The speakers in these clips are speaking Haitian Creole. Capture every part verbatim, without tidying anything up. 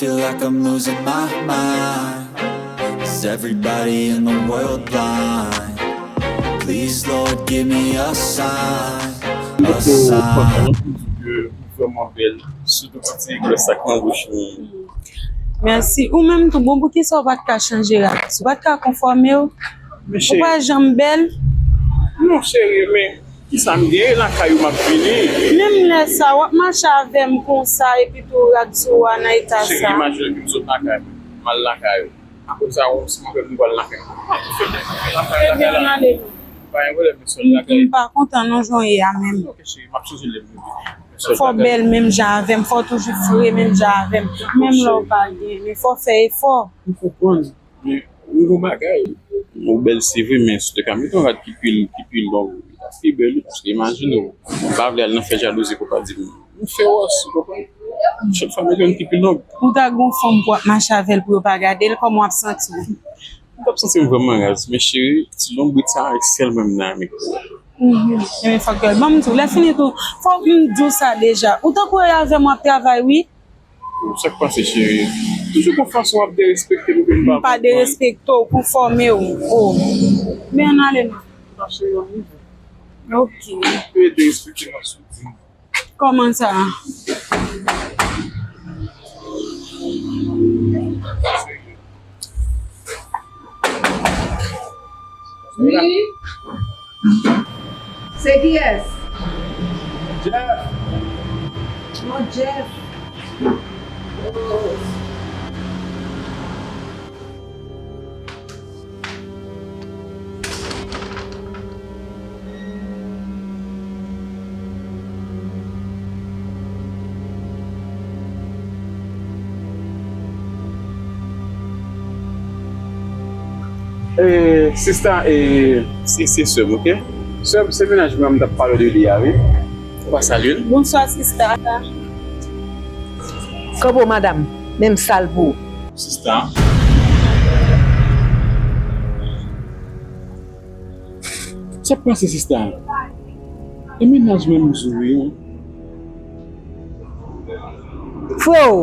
Feel like I'm losing my mind. Is everybody in the world blind? Please, Lord, give me a sign, a sign. Vrèman bèl, sitou pou ti glòs sa k nan bouch li. Mèsi. Ou menm tou, bon, poukisa w pa t ka chanje rad? Ou pa t ka konfòme w? Ou pa janm bèl? Non, cheri, men kisa m gen lakay ou m ap vini? Menm lè sa, w ap mache avè m konsa, epi tou rad sou w a nan eta sa. Cheri, imajine ke m sot lakay mwen, m al lakay ou. Apre sa, ou si m ap vin pral lakay mwen. Ebyen, ann ale. Pa gen pwoblèm, men sot lakay. M pa kontan non jan w ye a menm. Ok, cheri, m ap chanje lè m vini. Fò w bèl menm jan avè m, fò w toujou fre menm jan avè m. Menm lè w pa gen, men fò w fè efò. M konprann. Men, m gon bagay. Ou bèl, se vre, men si w te ka mete yon rad ki pi, ki pi long, li t ap pi bèl, wi, paske imajine w, m pa vle al nan fè jalouzi pou pa di m, m fewòs, ou konprann? Chak fwa mete yon ki pi long. Ou ta gon fanm pou w ap mache avè l pou yo pa gade l, kòman w ap santi w? M t ap santi m vrèman raz, men cheri, ti lonbrit sa a, sèl mwen m nan renmen. Mhm. Ebyen, fòk yo ban m tou. Lè fini tou, fòk m di w sa deja. Ou tankou w avè m w ap travay, wi. Sa k pase, cheri? Toujou gon fason w ap derespekte m ke m pa konprann. M pa derespekte w pou fòme w. Oh. Men ann ale non. Mache yon nivo. Ok. Ou pe derespekte m ap sou di m. Kòman sa? Wi. Se kiyès? Jeff. Non, Jeff. E, sista, e, se, se sè m, ok? Sè m, se mennaj mwen, m t ap pale de li a, wi. Ou pa salye l? Bonswa, sista. Kanpe w, madanm. Menm sal pou ou. Sista. Sa k pase, sista? E mennaj mwen m di w wi. Freo.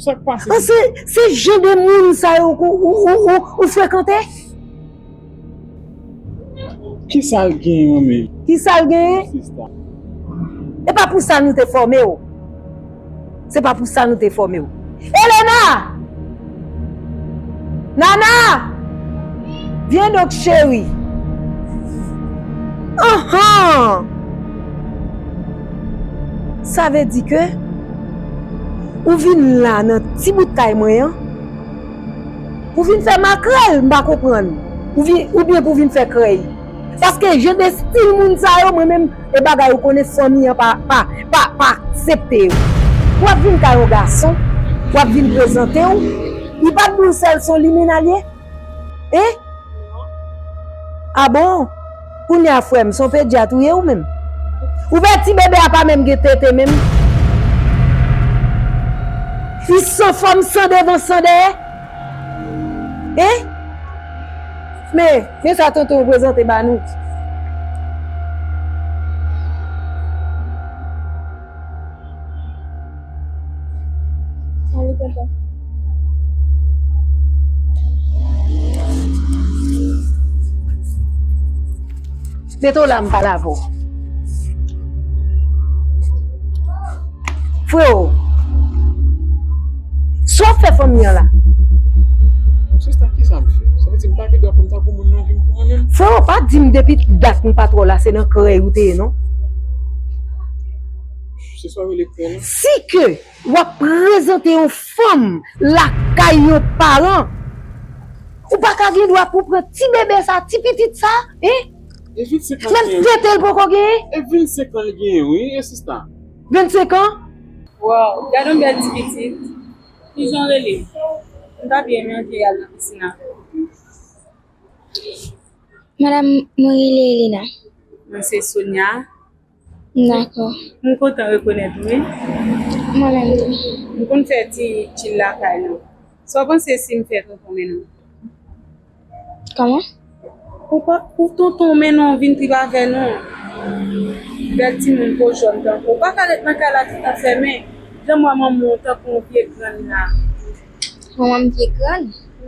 Sa k pase? Se, se jan de moun sa yo ou, ou, ou, ou, ou frekante? Kisa l genyen menm? Kisa l genyen? E pa pou sa nou te fòme w. Se pa pou sa nou te fòme w. Elena! Nana! Vyen donk, cheri. Anhan! Sa vle di ke ou vin la nan ti bout kay mwen an. Pou vin fè makrèl, m pa konprann. Ou vin, oubyen pou vin fè krèy. Paske jan de stil moun sa yo, mwen menm, e bagay ou konnen fanmi an pa, pa, pa, pa aksepte yo. W ap vin kay yon gason, w ap vin prezante w, li pa t di w sèl se yon limenal ye? Hein? A bon? Kounye a frè m, se yon pedyat ou ye ou menm? Ou wè ti bebe a pa menm gen tete menm? Li san fòm, san devan, san dèyè? Hein? Men, men sa tonton prezante ba nou. Salut, tonton. Mete w la, m pale avè w. Freo, sa w ap fè fanmi an la? Sista, kisa m fè? Sa vle di m pa gen dwa konn tankou moun nan vi m pou mwen menm? Freo, pa di m depi dat m pa t wè w la, se nan krèy ou te ye, non? Se sa w rele krèy la? Si ke w ap prezante yon fanm lakay yon paran, ou pa ka gen dwa pou pran ti bebe sa, ti pitit sa, hein? Menm tete l poko genyen. E vennsenk an l genyen, wi, e sista. Vennsenk an? Waw, gad yon bèl ti pitit. Kijan w rele? M ta byen renmen antre al nan pisin avè w. Madanm, mwen rele Elena. Mwen se Sonia. Dakò. M kontan rekonèt ou, wi. Mwen menm tou. M konn fè ti tchil lakay nou. Sa w panse si m fè tonton mennen w? Kòman? Ou pa, ou tonton mennen w vin trip avè nou. Bèl timoun po jòn tankou w. Pa ka ret nan kay la toutan fèmen. Jan m wè manman w tankou yon vye grann la. Manman m vye grann?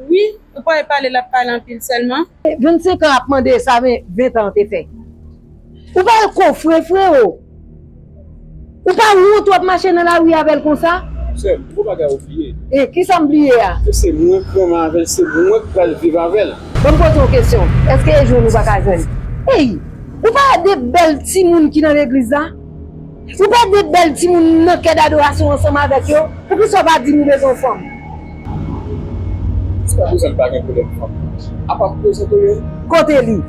Wi, ou pa wè pale l ap pale anpil sèlman? Vennsenk an ap mande sa, men ven tan an te fè. Ou pa wè l kofre, freo? Ou pa wont w ap mache nan lari avè l konsa? Sè m, gwo bagay ou bliye. E, kisa m bliye a? Ke se mwen k renmen avè l, se mwen k pral viv avè l. Ban m poze w kesyon. Èske e jwenn ou pa ka jwenn? Ey! Ou pa wè de bèl timoun ki nan legliz la? Ou pa wè de bèl timoun nan kè dadorasyon ansanm avèk yo? Poukisa w pa di nou bezwen yon fanm? Se pa bezwen m pa gen pwoblèm fanm. Apa m prezante w youn? Kote li?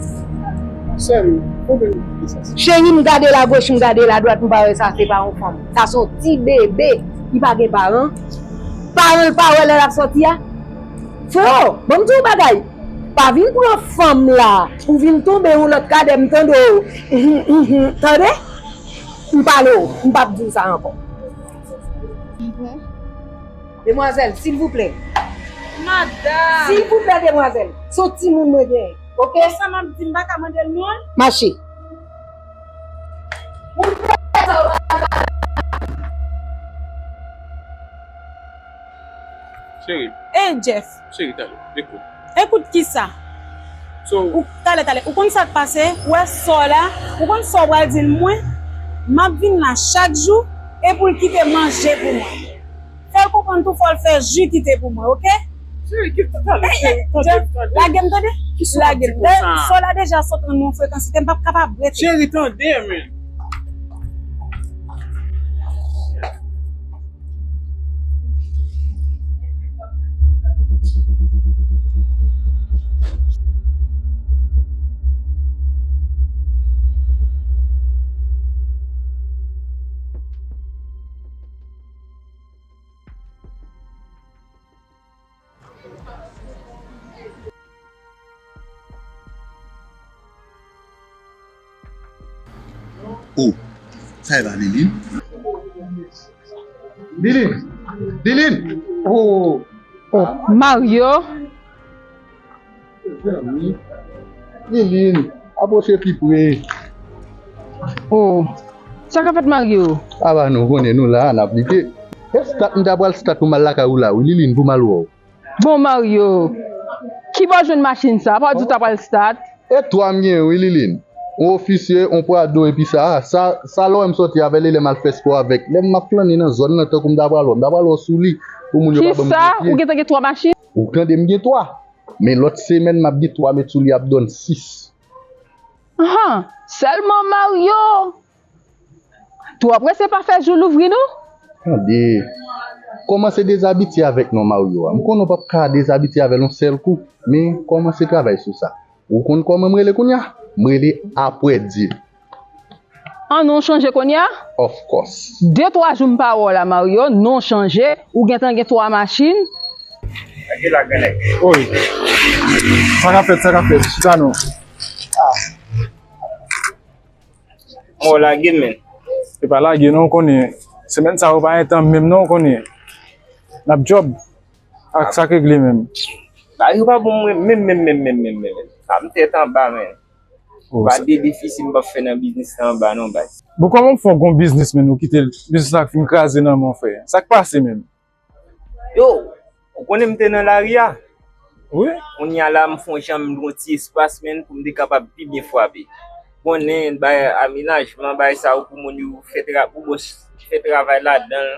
Sè m, konbyen m sa? Cheri, m gade lagoch, m gade ladwat, m pa wè sa se pa yon fanm. Sa se yon ti bebe. Li pa gen paran. Paran l pa wè lè l ap sòti a. Freo, ban m di w yon bagay. Pa vin pran fanm la pou vin tonbe yon lòt kadè, m tande w. Mhm, mhm, tande? M pale w, m p ap di w sa ankò. Demwazèl, silvouplè. Madanm! Silvouplè, demwazèl. Se yon timoun mwen genyen, oke? Sa m ap di, m pa ka mande l non? Mache. Cheri. Ey, Jeff. Cheri, talè, ekout. Ekout kisa? So, ou, talè, talè, ou konn sa k pase? Ou wè sa w la? Ou konn sa w pral di l mwen? M ap vin la chak jou, e pou l kite manje pou mwen. Fè l konprann tou, fò l fè ji kite pou mwen, oke? Cheri, kite, talè, cheri, tande, tande. Lage m, tande. Lage m. Sa w la deja sot nan yon frekansite, m p ap kapab rete. Cheri, tande, men. Oh, sa e pa Liline? Liline! Liline! Oh! Oh, Mario! Mezanmi. Liline, apwoche pi pre. Oh, sa k ap fèt, Mario? Aba non, konnen nou la, n ap lite. E stat, m ta pral stat pou m al lakay ou la, wi, Liline, pou m al wè w. Bon, Mario, ki bò w jwenn machin sa? Pa w di w ta pral stat? E twa m gen, wi, Liline. Yon ofisye, yon Prado, epi sa, sa, sa lè w wè m sòti avè l, e lè m al fè spò avèk. Lè m ap flannen nan zòn nan, tankou m ta pral wè w, m ta pral wè w sou li, pou moun yo pa ban m pye. Kisa? Ou gentan gen twa machin? Ou tande m gen twa. Men lòt semèn, m ap gen twa mèt sou li, ap donn sis. Ahan, sèlman Mario! Twò prese pa fè jou louvri non. Tande, kòmanse dezabitye avèk non Mario a. M konnen w p ap ka dezabitye avè l yon sèl kou, men kòmanse travay sou sa. Ou konn kòman m rele kounye a? M rele Apwèdi. An, non w chanje kounye a? Of course. De twa jou m pa wè w la, Mario, non w chanje, ou gentan gen twa machin. Gade la, gran nèg. Oy. Sa k ap fèt, sa k ap fèt? Chita non. Ah. Mò lage, men. E pa lage non, w konnen. Semèn sa yo pa gen tan menm non, w konnen. N ap djòb. Ak sa k regle menm. Bagay yo pa bon mwen menm, menm, menm, menm, menm, menm. Sa m tèt anba, men. Oh, pa sa de defisi m p ap fè nan biznis la anba non, baz. Bon, kòman w fè w gon biznis, men, ou kite biznis la fin kraze nan men w, frè? Sa k pase menm? Yo, ou konnen m te nan lari a? Wi. Kounye a la, m fè yon jan m lwe yon ti espas, men, pou m te kapab pi byen frape. Konnen, bay amenajman, bay sa yo pou moun yo fè tra-, pou bòs fè travay ladan l,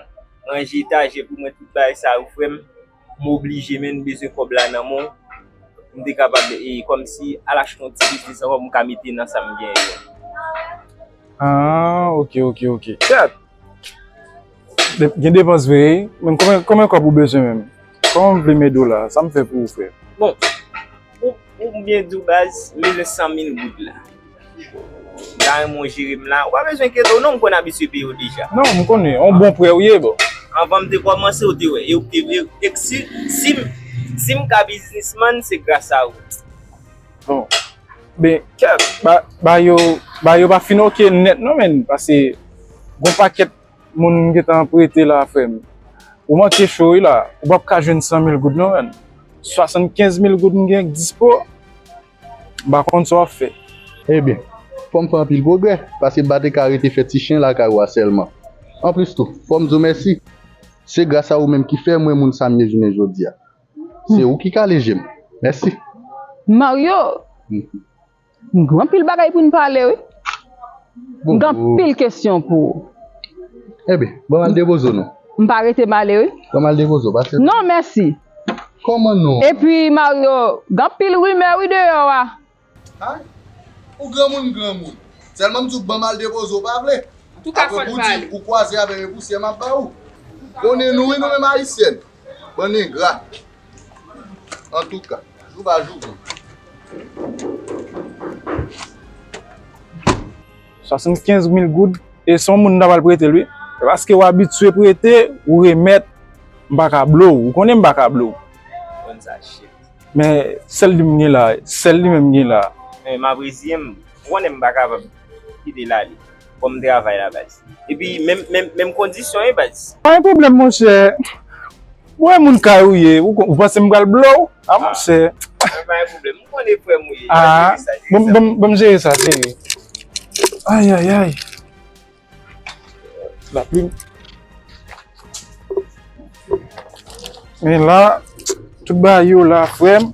ranje etajè pou mwen, tout bagay sa yo, frè m. M oblije, men, m bezwen kòb la nan men w. M te kapab, e, kòmsi, al achte yon ti biznis ankò pou m ka mete nan sa m genyen yo. Ah, ok, ok, ok. Kèt! De-, gen depans vre, men konbyen, konbyen kòb ou bezwen menm? Kòman m vle m ede w la? Sa m fè pou ou, frè? Bon, pou, pou m byen di w, baz, m bezwen san mil goud la. M ta renmen w jere m la. Ou pa bezwen enkyete w non, m konn abitye peye w deja. Non, m konnen. Yon bon prè w ye, bro. Anvan m te kòmanse, w te wè. E w te, e, e si, si m, si m ka biznismann, se gras a ou. Bon. Ben, ba, ba yo, ba yo pa fin oke nèt non, men. Paske gon pakèt moun m gentan prete la, frè m. Ou manke cho wi la. Ou p ap ka jwenn san mil goud non, men. Swasannkenz mil goud m gen dispo. M pa konn sa w ap fè. Ebyen, Fò m fè anpil pwogrè, paske m pa te ka rete fè ti chen lakay ou a sèlman. Anplis tou, fò m di w mèsi. Se gras a ou menm ki fè mwen moun sa m ye jounen jodi a. Se ou ki kale je m. Mèsi. Mario, m gen anpil bagay pou n pale, wi. M gen anpil kesyon pou ou. Enben, ban m al depoze w non. M pa rete m ale, wi. Ban m al depoze w, pase. Non, mèsi. Kòman non? Epi, Mario, gen anpil rimè, wi, deyò a. Ay, ou granmoun, granmoun. Sèlman m di w ban m al depoze w, pa vle. Apre pou w di ou kwaze avè m e pousyè m ap ba ou. Konnen nou wi, nou menm Ayisyèn. Bann engra. Antouka, jou pa jou vin. Swasannkenz mil goud, e se yon moun m ta pral prete l wi. E paske w abitye prete, ou remèt, m pa ka blow, ou konnen m pa ka blow. Konn sa shit. Men sèl li m gen la, sèl li menm m gen la. Men m ap reziye m, ou konnen m pa kapab kite l ale. Fò m travay la baz. Epi menm menm menm kondisyon wi baz. Pa gen pwoblèm monchè. Ou wè moun kay ou ye, ou ou panse m pral blow? A monchè. Men pa gen pwoblèm, m konnen frè m ou ye. Ah, ban m ban m jere sa, jere. Ayayay. Lapli. Men la, tout bagay yo la, frè m.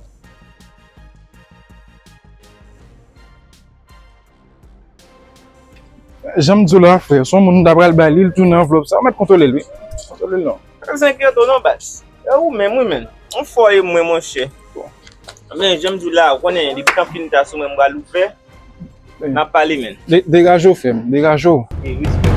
Jan m di w la, frè, se yon moun m ta pral bay li, li tounen anvlòp sa. Ou mèt kontwole l, wi. Kontwole l non. Pa t enkyete w non, baz. E ou menm, wi, menn. Ou fò e mwen, monchè. Men, jan m di w la, ou konnen, depi tan fini ta sou mwen, m pral ouvè. N ap pale, menn. De- Degaje w, frè m. Degaje w. E, respè.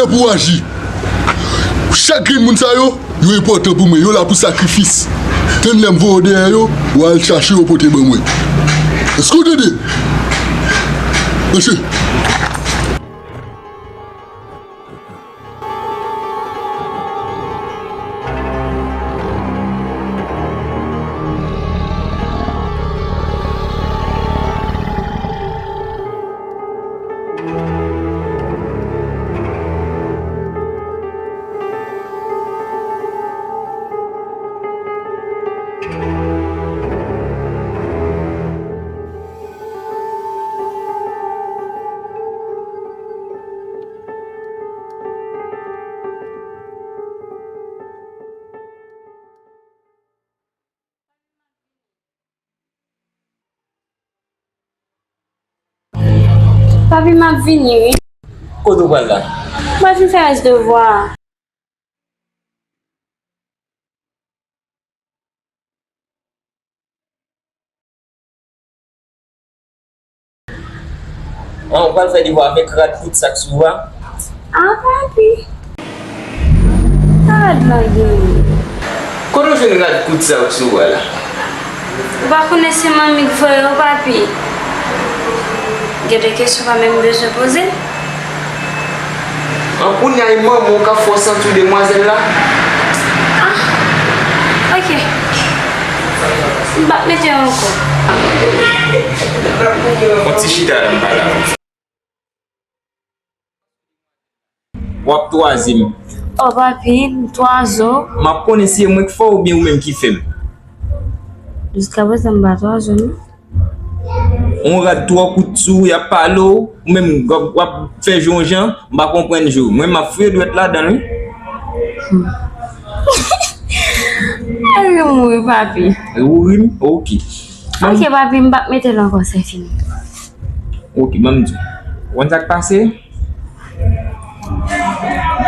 Pou w aji. Chak grenn moun sa yo, yo enpòtan pou mwen. Yo la pou sakrifis. Tann lè m voye w dèyè yo, w al chache yo pote ban mwen. Èske w tande? Mache. Papi, m ap vini, wi. Kote w pral la? M pral vin fè rès devwa a. An, ou pral fè devwa avèk rad kout sa k sou ou a? Ah, papi. Sa rad lan genyen? Kote w jwenn rad kout sa k sou ou a la? Ou pa konnen se manmi k voye w, papi. Gen de kesyon pa menm bezwen poze. An, kounye a e manman w k ap fè w santi w demwazèl la? Ah, ok. M p ap mete ankò. Yon ti chita la, m pale avè w. W ap twaze m. Oh, papi, m twaze w. M ap konnen si e mwen k fè w oubyen ou menm ki fè m. Jiskaprezan, m pa twaze w, non. Yon rad twò kout sou ou, y ap pale w, ou menm w ap, w ap fè je yon jan, m pa konprann je w. Mwen, m ap fouye dwèt ladan l, wi. Ay, m ri, papi. Ou ri m? Ok. Ok, papi, m p ap mete l ankò, se fini. Ok, ban m di w. Ou konn sa k pase?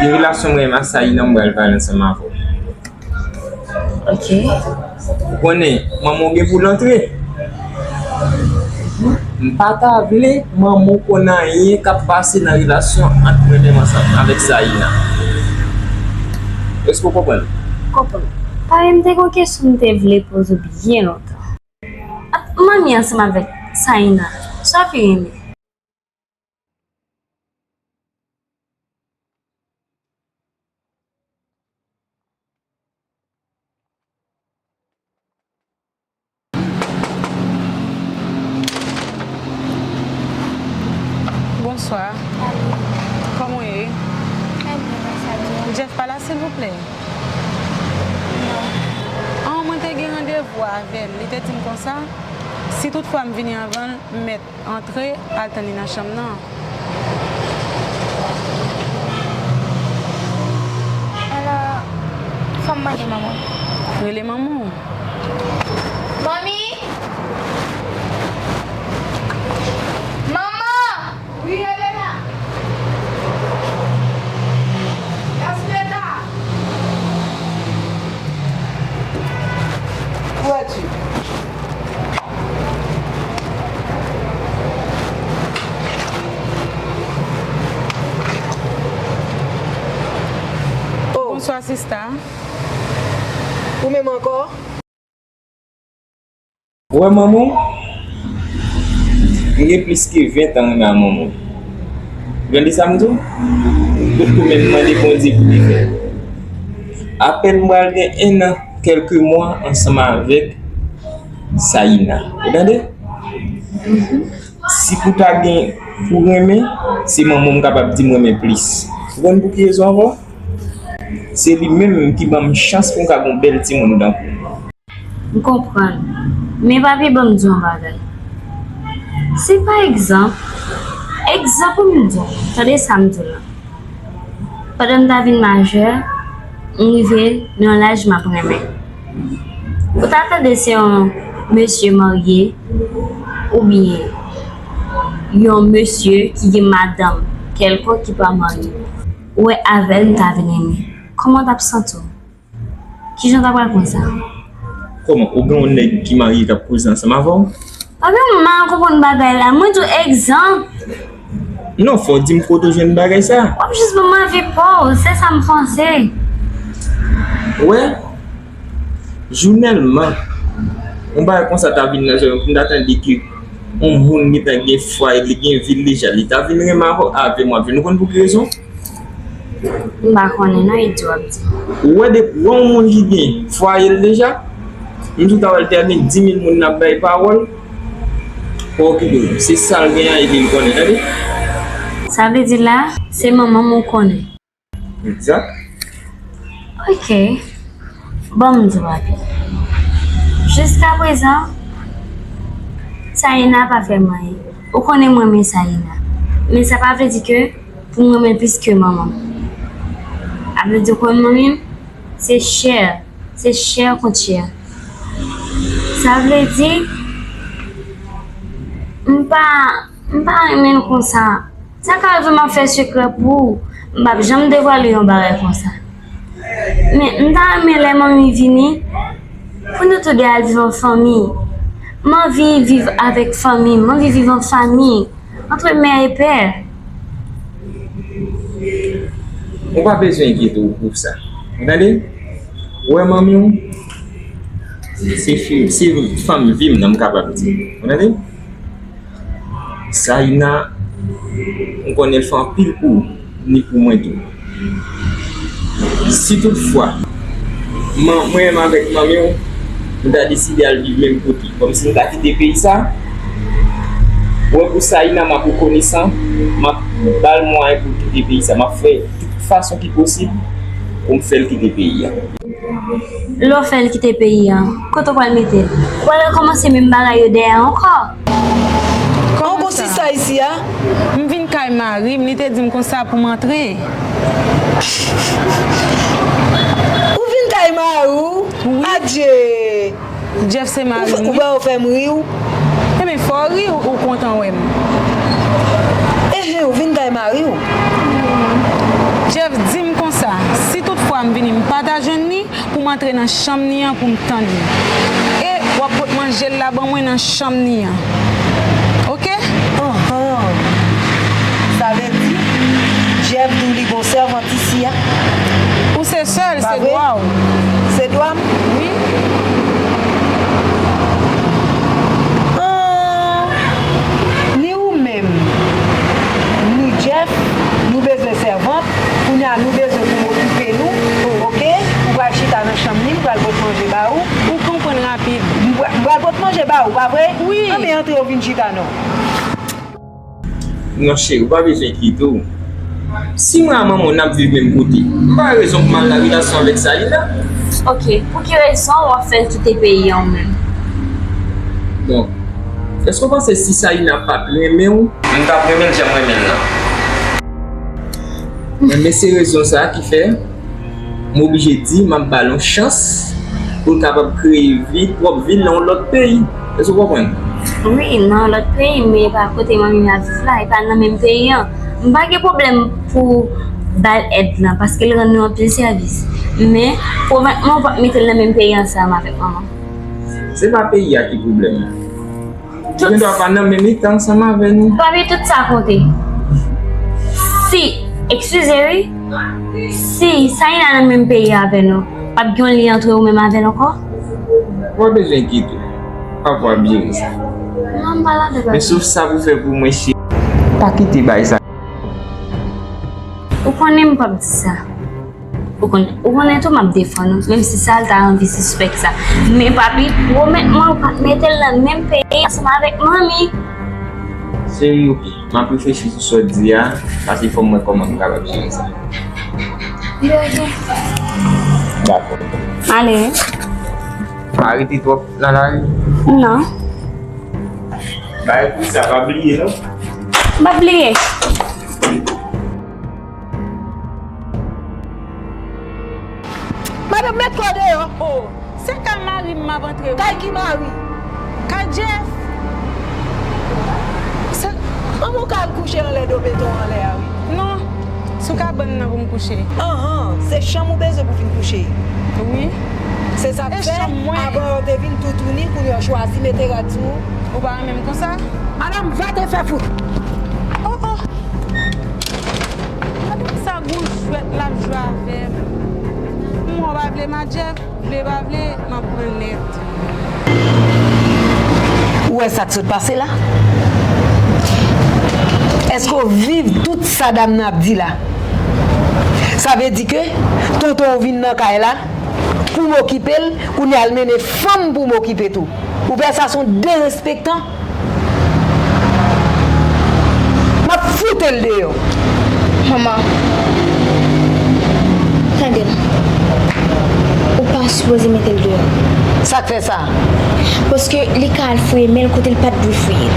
Gen relasyon mwen menm ak Saïna, m pral pale ansanm avè w. Ok. Ou konnen, manman w gen pou l antre. M pa ta vle manman w konn anyen k ap pase nan relasyon ant mwen menm ansanm avèk Saïna. Èske w konprann? Konprann. Papi, m te gen yon kesyon m te vle poze w byen lontan. Manmi ansanm avèk Saïna, sa w pi renmen? Bonswa. Kòman w ye? Trè byen, gras a Dye. Jeff pa la, silvouplè? Non. An, mwen te gen randevou avè l. Li te di m konsa, si toutfwa m vini anvan l, m mèt antre al tann li nan chanm nan. Alò, fò m mande manman. Rele manman w. Manmi! Manman! Wi, Elena! Yasminita! Où es-tu? Oh. Bonswa, sista. Ou menm ankò? Ou wè manman w? M gen plis ke ven tan renmen ak manman w. Tande sa m di w? Ou potko menm mande Bondye pou li fè. Apèn m pral gen en an, kèlke mwa ansanm avèk Saïna. Ou tande? Si pou ta gen pou renmen, se manman w m kapab di m renmen plis. Ou konn pou ki rezon ankò? Se li menm ki ban m chans pou m ka gen yon bèl timoun tankou w. M konprann. Men papi, ban m di w yon bagay. Si pa egzanp, egzanp pou m di w, tande sa m di w la. Pandan m ta vin majè, m rive nan yon laj m ap renmen. Ou ta tande se yon mesye marye oubyen yon mesye ki gen madanm kèlkonk ki pa marye. Ou wè avè l m ta vin renmen. Kòman w t ap santi w? Kijan w ta pral pran sa? Kòman? Ou gen yon nèg ki marye k ap koze ansanm avè w? Papi, m mal konprann bagay la. Mwen di w egzanp. Non, fò w di m kote w jwenn bagay sa. W ap jis ban m anvi pa w, se sa m panse. Wè, jounèlman, yon bagay konsa ta vin nan zòrèy m, pou m ta tande ke yon moun gentan gen fwaye, li gen vi l deja, li ta vin renmen avè, avè m, w ap jwenn. Ou konn pou ki rezon? M pa konnen non, Edi w ap di. Ou wè depi wè yon moun ki gen fwaye l deja, m tou ta wè l te gen dis mil moun n ap bay pawòl, pa okipe l. Se sa l gen an epi l konnen, tande? Sa vle di la, se manman m ou konnen. Egzak. Ok. Bon, m di w, papi. Jiskaprezan, Saïna pa fè m anyen. Ou konnen m renmen Saïna. Men sa pa vle di ke pou m renmen l plis ke manman m. Sa vle di w konn manmi m, se chè, se chè kont chè. Sa vle di, m pa, m pa renmen l konsa. Sa ka rive m ap fè sekrè pou ou, m p ap janm devwale yon bagay konsa. Men, m ta renmen lè manmi vini, pou nou toude al viv an fanmi. M anvi viv avèk fanmi m, m anvi viv an fanmi, antre mè e pè. Ou pa bezwen enkyete w pou sa. Ou tande? Ou wè manmi w, se fi, se fanm vi m nan, m kapab di. Ou tande? Saïna, m konnen l fè anpil pou ou, ni pou mwen tou. Si toutfwa, man, mwen menm avèk manmi w, nou ta deside al viv menm kote, kòmsi nou ta kite peyi sa, ou wè pou Saïna, m ap rekonesan, m ap ba l mwayen pou l kite peyi sa. M ap fè tout fason ki posib pou m fè l kite peyi a. Lè w fè l kite peyi a, kote w pral mete l? Ou pral rekòmanse menm bagay yo dèyè ankò? Kòman w gon sista isi a? M vin kay mari m, li te di m konsa pou m antre. Ou vin kay mari w? Wi. Adje! Jeff se mari m, wi. Ou wè w fè m ri w? Ebyen, fò w ri, ou, ou kontan wè m. Enhen, ou vin kay mari w? Jeff di m konsa, si toutfwa m vini, m pa ta jwenn li, pou m antre nan chanm ni an pou m tann li. E w ap pot manje l la ban mwen nan chanm ni an. Oke? Anhan. Sa vle di, Jeff di w li gon sèvant isi a? Ou se sè l, se dwa w. Se dwa m? Wi. An, ni ou menm, ni Jeff, nou bezwen sèvant. Kounye a nou bezwen pou m okipe nou, oke? Ou pral chita nan chanm ni, m pral pot manje ba ou. Ou konprann rapid. M pra-, m pral pot manje ba ou, pa vre? Wi. Anben antre, ou vin chita non. Non cheri, ou pa bezwen enkyete w. Si mwen ak manman w n ap viv menm kote, m pa wè rezon pou m al nan relasyon avèk Saïna. Oke, pou ki rezon w ap fè l kite peyi a w menm? Bon, èske w panse si Saïna pa t renmen w, m t ap renmen l jan m renmen l lan? Men, men se rezon sa a ki fè m oblije di m ap ba l yon chans pou l kapab kreye vi, pwòp vi l nan yon lòt peyi. Èske w konprann? Wi, nan yon lòt peyi, men e pa kote manmi m ap viv la, e pa nan menm peyi an. M pa gen pwoblèm pou ba l èd lan, paske l rann nou anpil sèvis. Men, pwoventman, w p ap mete l nan menm peyi ansanm avèk manman m. Se pa peyi a ki pwoblèm nan. Ou gendwa pa nan menm eta ansanm avè nou. Papi, tout sa konte. Si, eskize wi, si Saïna nan menm peyi avè nou, p ap gen yon lyen antre ou menm avè l ankò? Ou pa bezwen enkyete w. Papa w ap jere sa. Non, m pa ladan, papi. Men sof sa pou fè pou mwen, cheri. Pa kite bagay sa. Ou konnen m p ap di sa. Ou konnen, ou konnen tou m ap defann ou, menm si sa l ta anvi sispèk sa. Men papi, pwomèt mwen ou p ap mete l nan menm peyi ansanm avèk manmi. Cheri, oke, m ap reflechi sou sa w di a, paske fò m wè kòman m kapab jere sa. Li oke. Dakò. Ale. Pa rete twòp nan lari. Non. Bay pou sa, pa bliye non. M p ap bliye. Madanm, met kò deyò. Oh, se kay mari m m ap antre, wi. Kay ki mari? Kay Jeff. Se, an, ou ka al kouche anlè do beton anlè a, wi. Non, sou kabann nan pou m kouche. Anhan, se chanm ou bezwen pou vin kouche. Wi. Se sa k fè, avan yo te vin toutouni, kounye a w chwazi mete rad sou ou. Ou pa renmen m konsa? Madanm, va te fè fout. Oh, oh. Pou jwèt l ap jwe avè m. M wè w pa vle match, vle pa vle, m ap pran nèt. Ou wè sa k sot pase la? Èske w viv tout sa dam nan ap di la? Sa vle di ke tonton w vin nan kay la pou m okipe l, kounye a l mennen fanm pou m okipe tou. Ou wè sa s on derespektan? M ap fout l deyò. Manman, tande m. Ou pa sipoze mete l deyò. Sa k fè sa? Paske li ka al fouye men l kote l pa t dwe fouye l.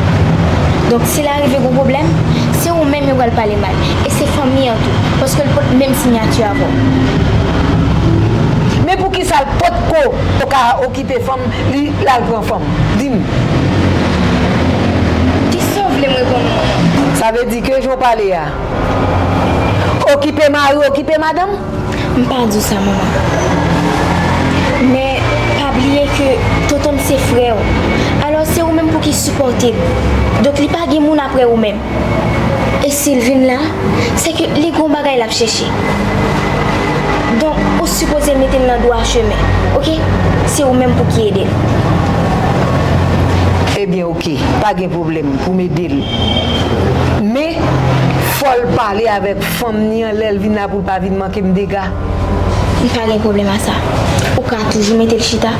Donk, si l arive gen pwoblèm, se ou menm yo pral pale mal. E se fanmi an tou. Paske l pot menm siyati avè w. Men poukisa l potko ka okipe fanm, li, l al pran fanm? Di m. Kisa w vle m reponn ou, manman? Sa vle di ke jan w pale a, okipe mari, okipe madanm? M pa di w sa, manman. Men, pa bliye ke tonton m se frè w. Alò, se ou menm pou ki sipòte l. Donk, li pa gen moun aprè ou menm. E si l vin la, se ke li gon bagay l ap chèche. Donk, ou sipoze mete l nan dwa chemen, oke? Se ou menm pou ki ede l. Ebyen, oke, pa gen pwoblèm pou m ede l. Men, fò l pale avèk fanm ni an lè l vin la pou l pa vin manke m dega. M pa gen pwoblèm a sa. Ou ka toujou mete l chita,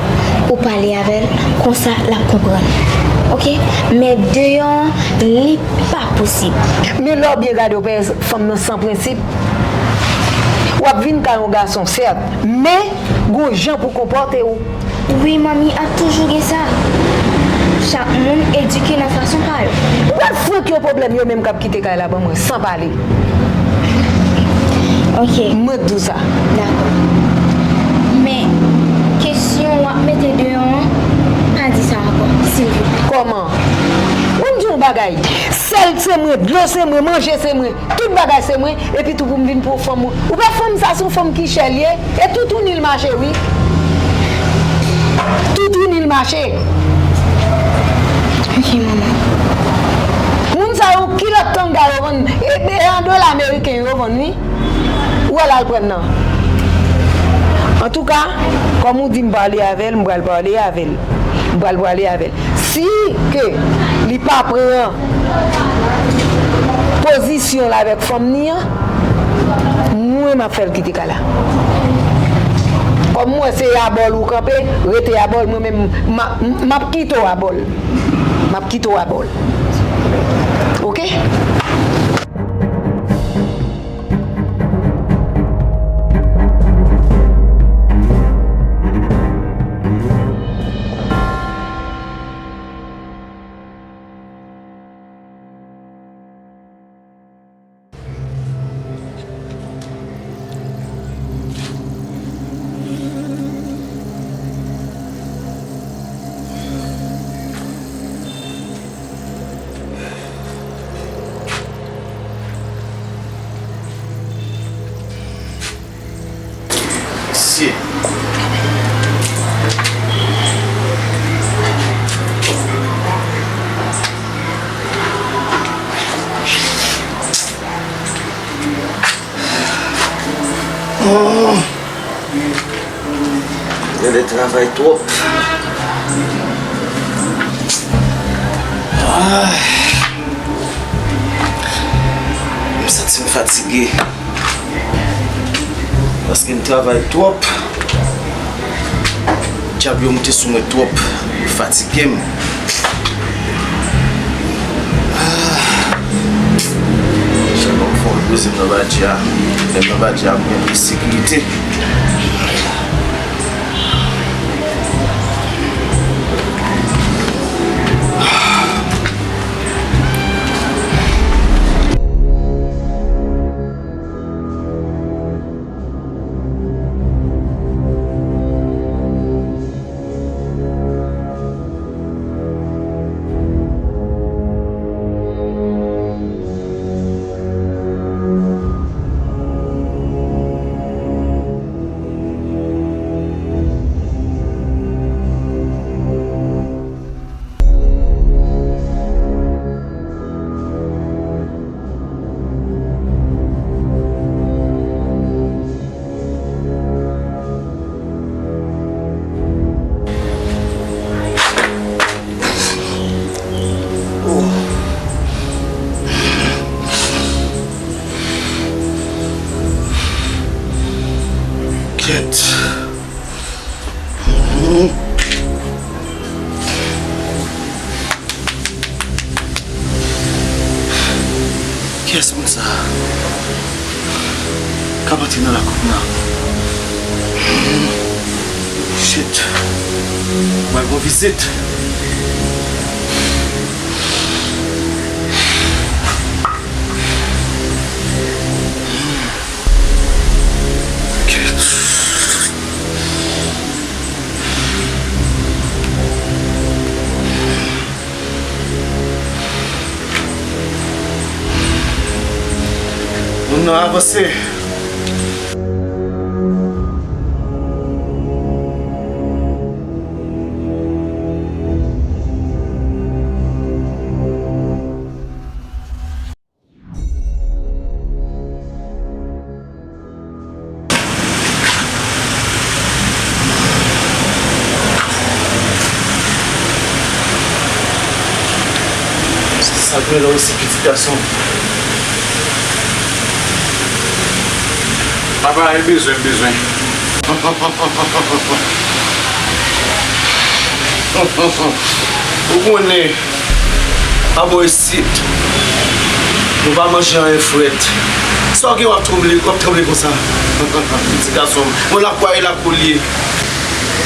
ou pale avè l, konsa l ap konprann. Oke? Men deyò an, li pa posib. Men lè w byen gade, w wè fanm nan san prensip. W ap vin kay yon gason, sèt, men gon jan pou w konpòte w. Wi, manmi, ap toujou gen sa. Chak moun edike nan fason pa yo. Ou pral fouke yo pwoblèm yo menm k ap kite kay la ban mwen, san pale. Ok. Mwen k di w sa. Dakò. Men, kesyon w ap mete deyò an, pa di sa ankò, silvouplè. Kòman? Mwen m di w yon bagay. Sèl se mwen, dlo se mwen, manje se mwen, tout bagay se mwen, epi tou pou m vin pran fanm ou. Ou wè fanm sa, se yon fanm ki chè l ye, e toutouni l mache, wi. Toutouni l mache. Ok, manman. Moun sa yo, kilòt tanga yo vann, e, e an dola ameriken yo vann, wi. Ou al al pran nan. Antouka, kòm ou di m pale avè l, m pral pale avè l. M pral pale avè l. Si ke li pa pran pozisyon l avèk fanm ni an, mwen m ap fè l kite kay la. Kòm mwen se abòl ou kanpe, rete abòl, mwen menm m a, m ap kite w abòl. M ap kite w abòl. Oke? Mesye. Oh. Genlè travay twòp. Ah. M santi m fatige. Paske m travay twòp. Dyab yo moute sou mwen twòp. Yo fatige m. Ah. Chak fwa m fè yon repoze m nan badja. Lè m nan badja, mwen gen plis sekirite. Kiyès moun sa a k ap antre nan lakou m nan? Shit. Mwen gon vizit. Moun nan avanse. Sa k gen la osi, pitit gason m? Papa, e bezwen, bezwen. Ou konnen, pa bò isit, nou pa manje anyen frèt. Sa w gen w ap tranble, w ap tranble konsa? Pitit gason m, yon lakwa e lakou l ye.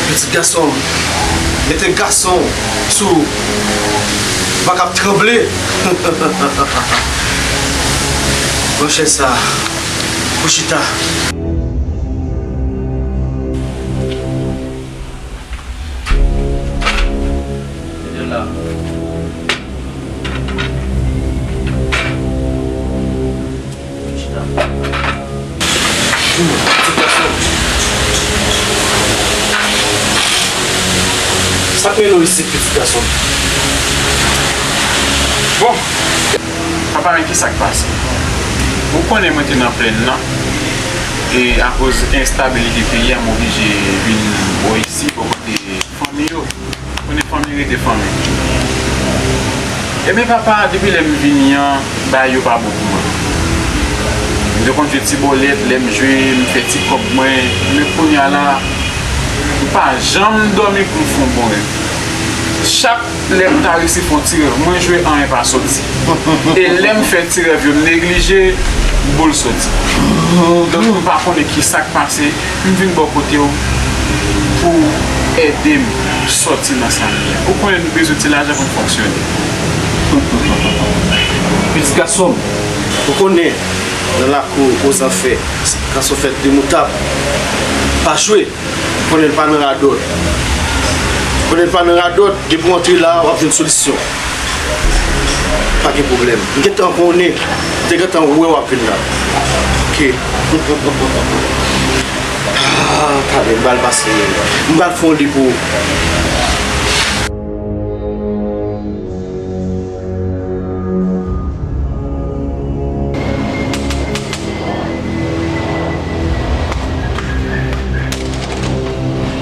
Pitit gason m, mete gason sou ou, ou pa ka ap tranble. Pran chèz sa a pou chita. Mete l la. Chita. Ti gason. Sa k mennen w isit, pitit gason? Bon. Papa, men kisa k pase? Ou konnen mwen te nan plèn nan, e akoz enstabilite peyi a, m oblije vin bò isi, bò kote fanmi yo. Konnen fanmi rete fanmi. Ebyen, papa, depi lè m vini an, bagay yo pa bon pou mwen. M te konn jwe ti bòlèt, lè m jwe, m fè ti kòb mwen, men kounye a la, m pa janm dòmi pou m fè yon bon rèv. Chak lè m ta resi fè yon ti rèv, mwen jwe anyen pa soti. E lè m fè ti rèv yo, m neglije, boul soti. Donk, m pa konnen kisa k pase, m vin bò kote w pou w ede m sòti nan sa m ye a. Ou konnen nou bezwen ti lajan pou n fonksyone. Pitit gason m, ou konnen, nan lakou ozanfè, gason fèt de moutab. Pa jwe. Konnen l pa nan radòt. Konnen l pa nan radòt, depi w antre la, w ap jwenn solisyon. Pa gen pwoblèm. M gentan konnen, m te gentan wè w ap vin la. Oke. Ah, talè, m pral pase. M pral fè yon li pou ou.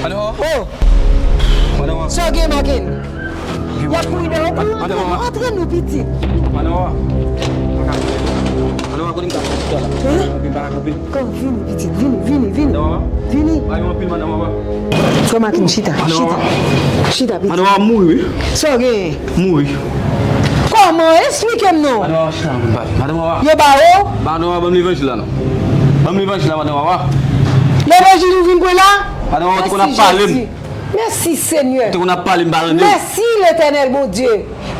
Madan Wawa. Oh! Madan Wawa. Sa w gen, Maken? Y ap kouri dèyè w. Antre, antre nou, pitit. Madan Wawa. Madan Wawa, kote m ta fè chita la? Hein? Anpil, pa anpil. Kòm vini, pitit, vini, vini, vini. Madan Wawa. Vini. Bay anpil, Madan Wawa. Frè Maken, chita, chita. Madan Wawa. Chita, pitit. Madan Wawa mouri, wi. Sa w genyen? Mouri. Kòman? Esplike m non. Madan Wawa, chita, anpil, bay. Madan Wawa. Yo ba ou? Madan Wawa, ban m levanjil la non. Ban m levanjil la, Madan Wawa. Levanjil ou vin pran la? Madan Wawa, ou te konn ap pale m. Mèsi, Jezi. Mèsi, Senyè. Ou te konn ap pale m, pa tande w. Mèsi, Letènèl Bondye.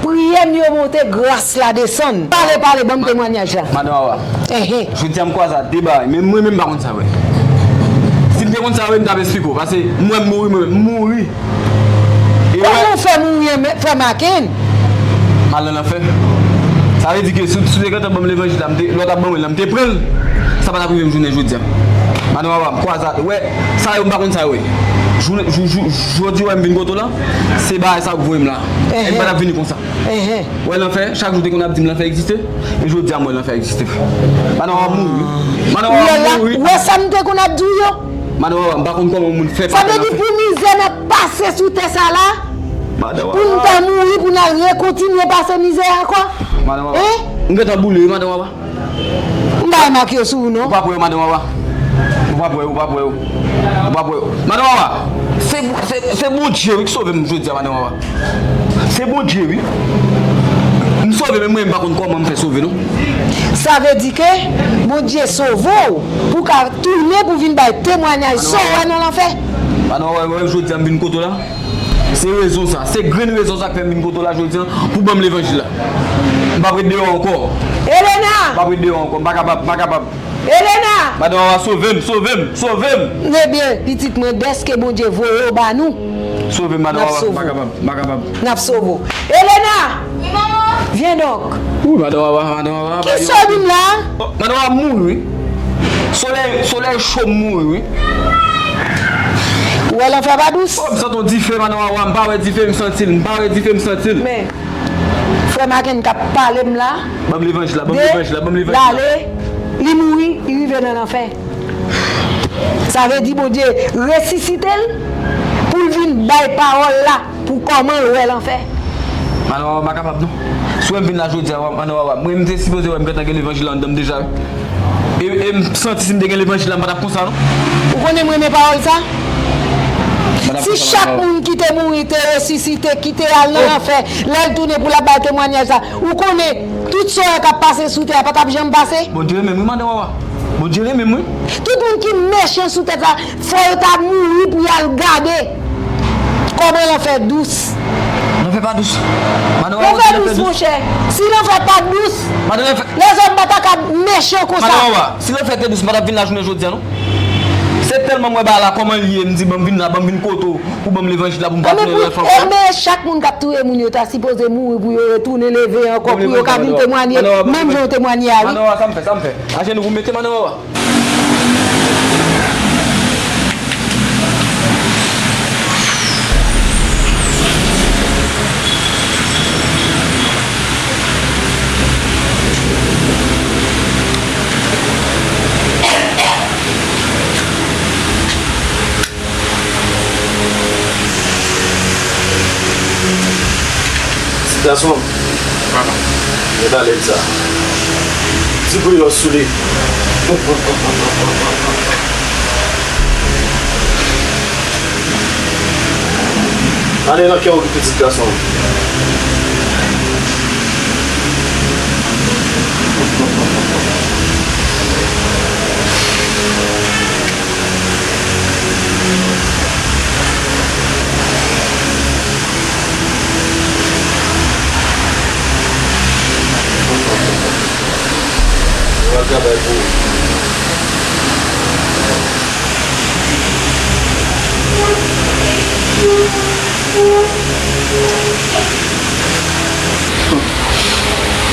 Priyè m yo monte, gras la desann. Pale, pale, ban m temwanyaj la. Madan Wawa. Enhen. Jodi a m kwaze a de bagay, men mwen menm m pa konn sa vre. Si m te konn sa vre, m t ap esplike w, paske m wè m mouri, mwen menm, m mouri. E wè. Kòman w fè mouri, men, frè Maken? M al nan lanfè. Sa vle di ke si, si w te gentan ban m levanjil la, m te, lè w t ap ban mwen l la, m te pran l, sa pa t ap rive m jounen jodi a. Madan Wawa, m kwaze a, wè, sa yo m pa konn sa yo ye. Jounen, jou, jou, jodi wè m vin kote w la, se bagay sa yo k voye m la. E m pa t ap vini konsa. Enhen. Wè lanfè, chak jou te konn ap di m lanfè egziste, e jodi a m wè lanfè egziste vre. Madan Wawa mouri. Madan Wawa mouri. Ou wè sa m te konn ap di w yo? Madan Wawa, m pa konn kòman moun fè pase lanfè. Sa vle di pou mizè n ap pase sou tè sa la, pou n ta mouri, pou n al rekontinye pase mizè a ankò? Madan Wawa. Hein? M gentan boule wi, Madan Wawa. M pa remake yo sou ou non. Ou p ap wè yo, Madan Wawa. Ou p ap wè yo, ou p ap wè yo. Ou p ap wè yo. Madan Wawa, se, se, se Bondye wi ki sove m jodi a, Madan Wawa. Se Bondye wi. M sove, men mwen, m pa konn kòman m fè sove, non. Sa vle di ke Bondye sove w pou w ka tounen pou vin bay temwayaj sa w wè nan lanfè. Madan Wawa, wè, jodi a m vin kote w la. Se rezon sa, se grenn rezon sa k fè m vin kote w la jodi a, pou ban m levanjil la. M p ap ret deyò ankò. Elena! M p ap ret deyò ankò, m pa kapab, m pa kapab. Elena! Madan Wawa, sove m, sove m, sove m! Ebyen, pitit mwen, dèske Bondye voye w ba nou, sove m, madan Wawa, m pa kapab, m pa kapab. N ap sove w. Elena! Wi, manman. Vyen donk. Wi, madan Wawa, madan Wawa. Ki sòt m la? Oh, madan Wawa, m mouri, wi. Solèy, solèy cho, m mouri, wi. Ou wè lanfè pa dous? Oh, m santi yon dife, madan Wawa, m pa wè dife, m santi l, m pa wè dife, m santi l. Men, frè Maken k ap pale m la. Ban m levanjil la, ban m levanjil la, ban m levanjil la. L ale, li mouri, li rive nan lanfè. Sa vle di Bondye resisite l pou l vin bay pawòl la pou kòman l wè lanfè. Madan Wawa, m pa kapab non. Si w wè m vin la jodi a, madan Wawa, mwen m te sipoze wè m gentan gen levanjil la anndan m deja, wi. E, e m santi si m te gen levanjil la, m pa t ap konsa non. Ou konnen m renmen pawòl sa? Si chak moun ki te mouri te resisite, ki te al nan lanfè, lè l tounen pou l ap bay temwayaj sa, ou konnen tout sa w wè k ap pase sou tè a pa t ap janm pase? Bondye renmen m wi, madan Wawa. Bondye renmen m wi. Tout moun ki mechan sou tèt la, fò yo ta mouri pou y al gade kòman lanfè dous. Lanfè pa dous. Madan Wawa, lanfè dous, monchè. Si lanfè pa t dous, lèzòm pa ta ka mechan konsa. Madan Wawa, si lanfè te dous, m pa t ap vin la jounen jodi a non. Se tèlman m wè bagay la kòman l ye, m di ban m vin la, ban m vin kote w pou ban m levanjil la pou m pa tounen lòt fwa ankò. Enben, chak moun k ap touye moun yo ta sipoze mouri pou yo retounen leve ankò, pou yo ka vin temwanye menm jan w temwanye a wi. Madan Wawa, sa m fè, sa m fè? Ajenou pou m mete, madan Wawa. Ti gason m. Papa. Mete alèz sa. Ti brilò sou li. Ale nan kè w, pitit gason m. Yo pral travay pou ou.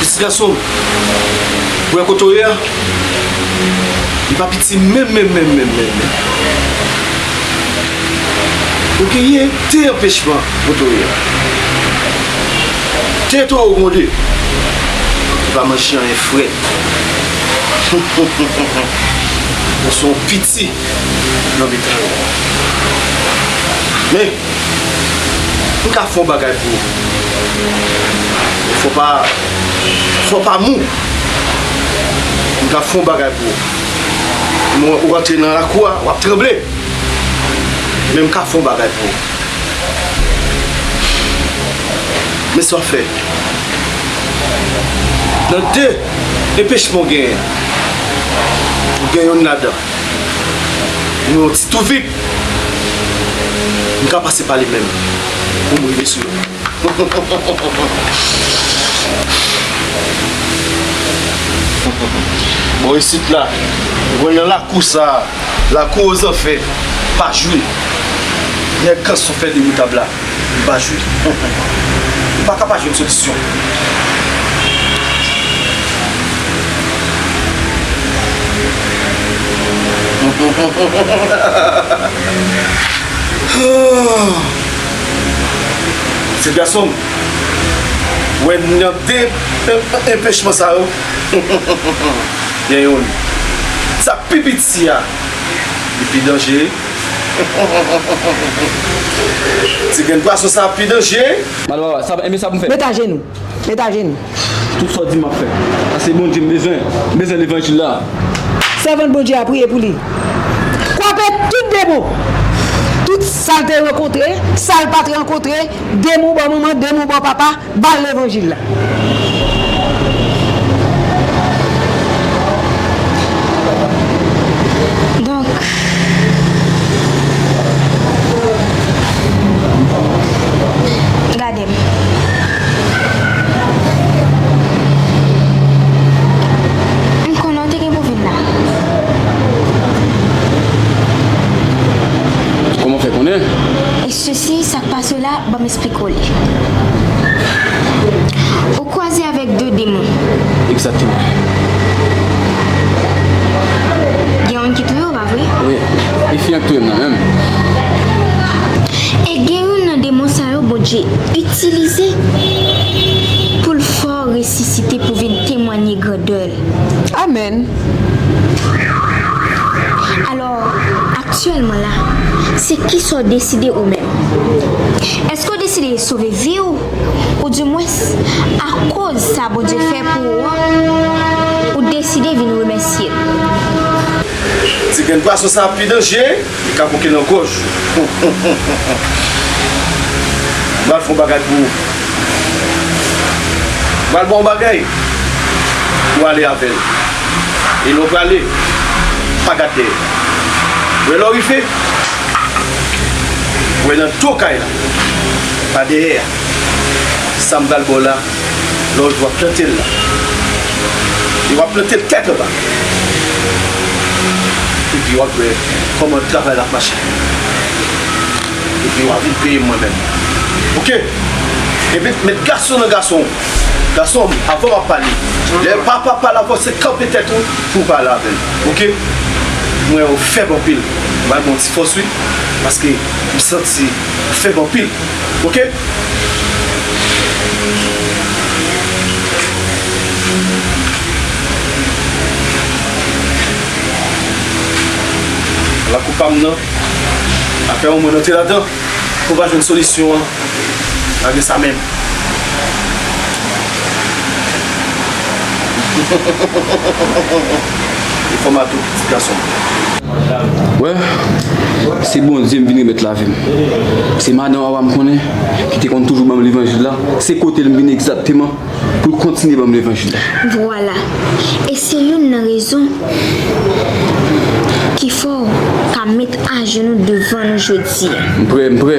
Pitit gason m, ou wè kote w ye a? Li pa piti menm, menm, menm, menm, menm. Ou genyen de anpechman kote w ye a. De towo gronde. Li pa manje anyen frèt. Ou se yon piti nan mitan yo. Men, m ka fè yon bagay pou ou. Fò pa, fò pa mou. M ka fè yon bagay pou ou. Mwen, ou rantre nan lakou a, w ap tranble. Men m ka fè yon bagay pou ou. Men sa w ap fè. Nan de enpechman w genyen, ou gen youn ladan. Ou yon ti touvip. M ka pase pa li menm pou m rive sou yo. Bò isit la, ou wè nan lakou sa a, lakou ozanfè, pa jwe. Nèg kanson fè de moutab la. M pa jwe. M pa ka pa jwenn solisyon. Ti gason m, wè nan de enpechman sa yo, gen youn. Sa pi piti a, li pi danjere. Ti grenn pwason sa pi danje. Madan Wawa, sa, enben sa pou m fè. Met ajenou. Met ajenou. Tout sa w di m ap fè. Paske Bondye m bezwen. M bezwen levanjil la. Sèvant Bondye a priye pou li. Kwape tout demon. Tout Sa l te rankontre, sa l pa t rankontre, de men w bò manman, de men w bò papa, ba l levanjil la. Donk, gade m. M konnen w te gen pou vin la. Kòman w fè konnen? E sesi, sa k pase w la, ban m eksplike w li. Ou kwaze avèk de demon. Egzakteman. Gen youn ki touye w, pa vre? Wi. E fi an k touye m nan menm. E gen youn nan demon sa yo Bondye itilize pou l fè w resisite pou vin temwanye grandè l. Amèn. Alò, aktyèlman la, se kisa w deside ou menm? Èske w deside sove vi w? Oudimwens, akoz sa Bondye fè pou ou an, ou deside vin remèsye l? Ti grenn pwason sa pi danje, li ka koke nan gòj ou. M pral fè yon bagay pou ou. M pral ba w yon bagay pou w ale avè l. E lè w prale, pa gad dèyè. Ou wè lè w rive, ou wè nan do kay la, pa dèyè a. Sa m pral ba w la, lè w rive w ap plante l la. E w ap plante l tèt anba. Epi w ap wè kòman travay la ap mache. Epi w a vin peye m mwen menm. Oke? Epi met gason nan gason w. Gason m, avan w ap pale. Lè papa pale avè w, se kanpe tèt ou pou w pale avè l. Oke? Mwen wè w fèb anpil. M pral ba w ti fòs wi. Paske m santi w fèb anpil. Oke? Lakou pa m nan. Afè w mwen antre ladan. Pou w pa jwenn solisyon an, lage sa menm. Li fè m atò pitit gason m. Wè, se Bondye m vin remèt lavi m. Se madanm apa m konnen, ki te konn toujou ban m levanjil la. Se kote l m vin egzakteman pou l kontinye ban m levanjil la. Vwala. E se youn nan rezon ki fè w ka met ajenou devan nou jodi a. M prè, m prè.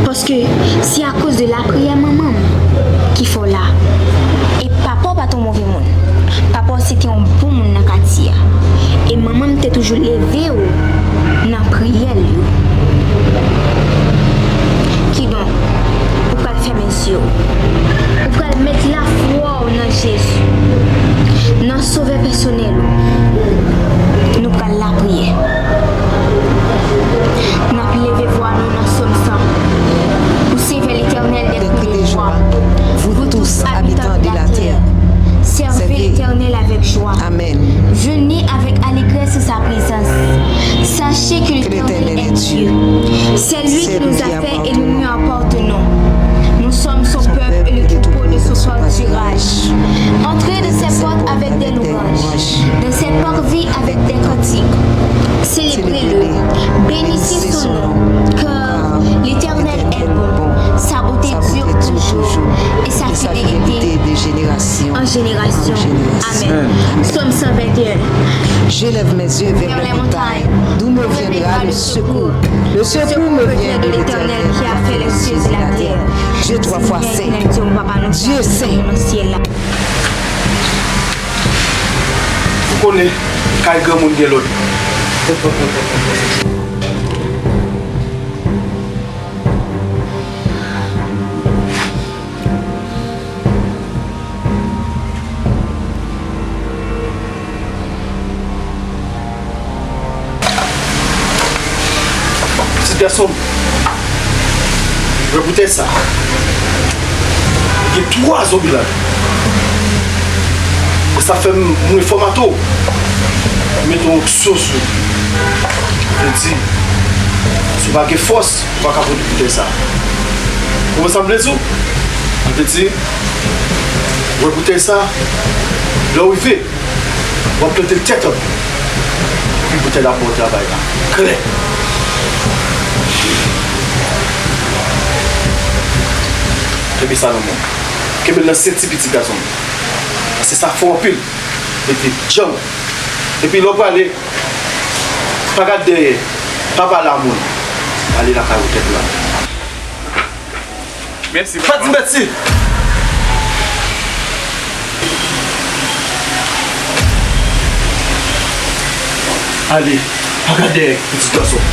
Paske se akoz de lapriyè manman m ki fè w la. E papa w pa t yon move moun. Papa w se te yon bon moun nan katye a. E manman m te toujou leve w nan priyè l yo. Kidonk, ou pral fèmen zye w. Ou pral met lafwa w nan Jezi, nan Sovè pèsonèl ou. Nou pral lapriyè. N ap leve vwa nou nan Sòm sa. Poussez vers l'Éternel des cris de joie, vous tous, habitants de la terre. Servez l'Éternel avec joie. Amen. Venez avec allégresse en sa présence. Sachez que l'Éternel est Dieu. C'est lui qui nous a fait et nous lui appartenons. Nous sommes son peuple et le troupeau de son pâturage. Entrez dans ses portes avec des louanges, dans ses parvis avec des cantiques. Célébrez-le, bénissez son nom, car l'Éternel est bon. Sa bonte dure toujours, et sa fidélité de génération en génération. Amen. Psaume cent vingt et un. Je lève mes yeux vers les montagnes, d'où me viendra le secours. Le secours me vient de l'Éternel qui a fait les cieux et la terre. Dieu trois fois saint. Dieu saint. Ou konnen, kay granmoun gen lòd. Pitit gason m, wè boutèy sa. Li gen twa zonbi ladan. E sa fè m, mwen fòmato. Mete yon onksyon sou ou. Vle di, si w pa gen fòs, ou pa ka pran boutèy sa. Ou konprann sa m vle di w? Vle di, wè boutèy sa, lè w rive, w ap plante l tèt anba. Epi boutèy la ap ba w travay la. Klè. Kenbe sa nan men w. Kenbe l nan senti pitit gason m. Paske sa fò anpil. Mete djanm. Epi lè w prale, pa gad dèyè. Pa pale a moun. Ale lakay ou tèt ou la. Mèsi, papa. Pa di mèsi. Ale, pa gad dèyè, pitit gason.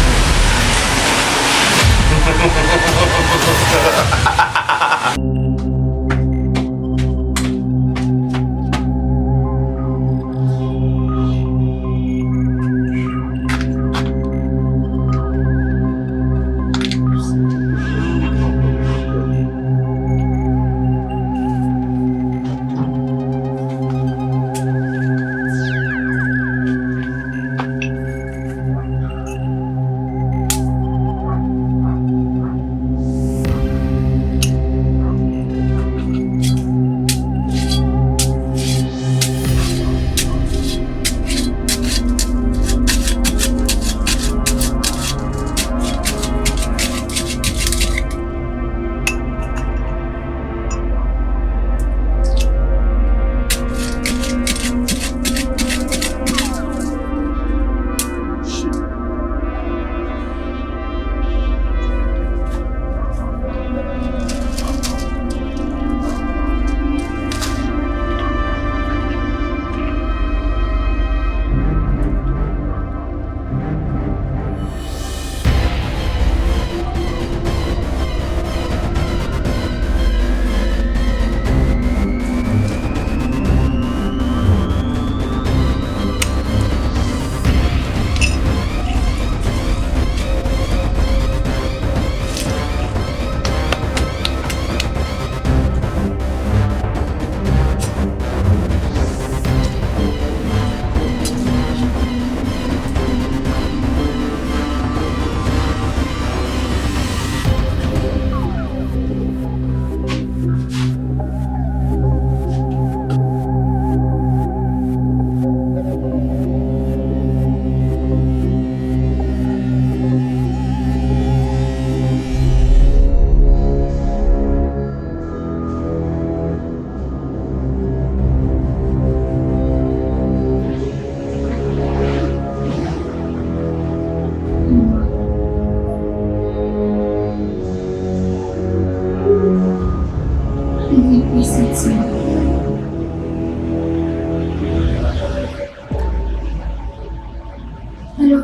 Alò,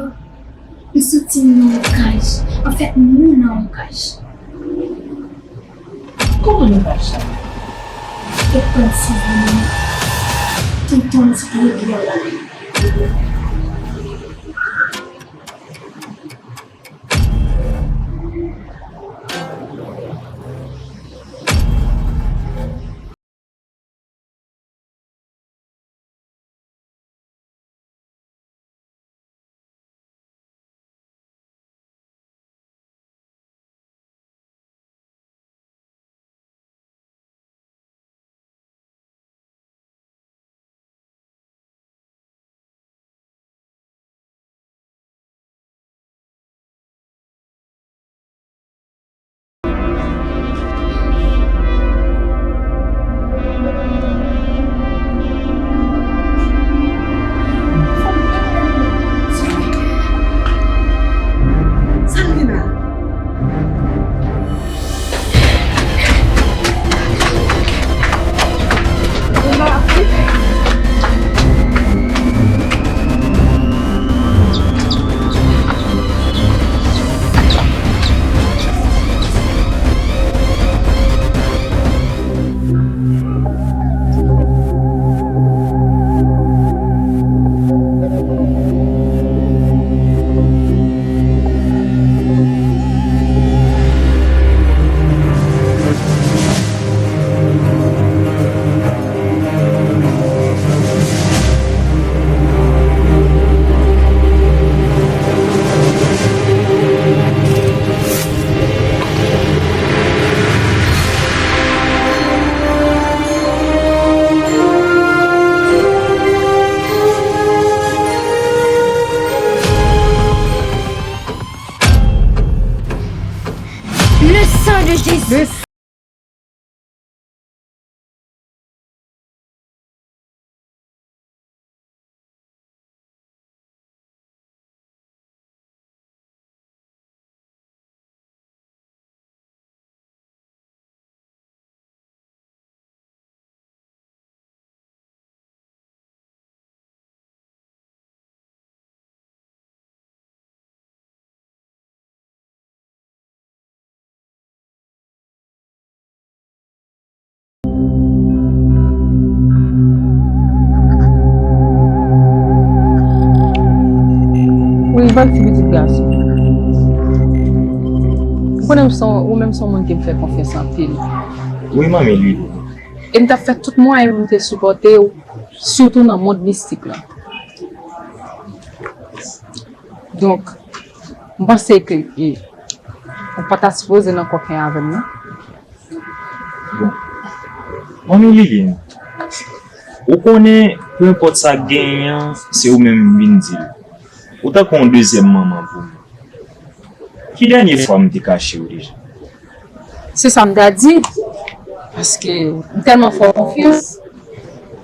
m santi m nan yon kaj. Anfèt, nou nan yon kaj. Kòman nou pa chanje? Kèk tan sou vini. Tonton ti pye byen la. Bèl ti pitit gason. Ou konnen m se yon, ou menm se yon moun ke m fè konfyans anpil. Wi, manmi Lili. E m t ap fè tout mwayen pou m te sipòte w, sitou nan mond mistik lan. Donk, m panse ke, e, ou pa ta sipoze nan kòken avè m, non? Bon. Manmi Liline, ou konnen, pe enpòt sa k genyen an, se ou menm m vin di l. Ou tankou yon dezyèm manman pou mwen. Ki dènye fwa m te kache w deja? Se sa m ta di. Paske m tèlman fè w konfyans.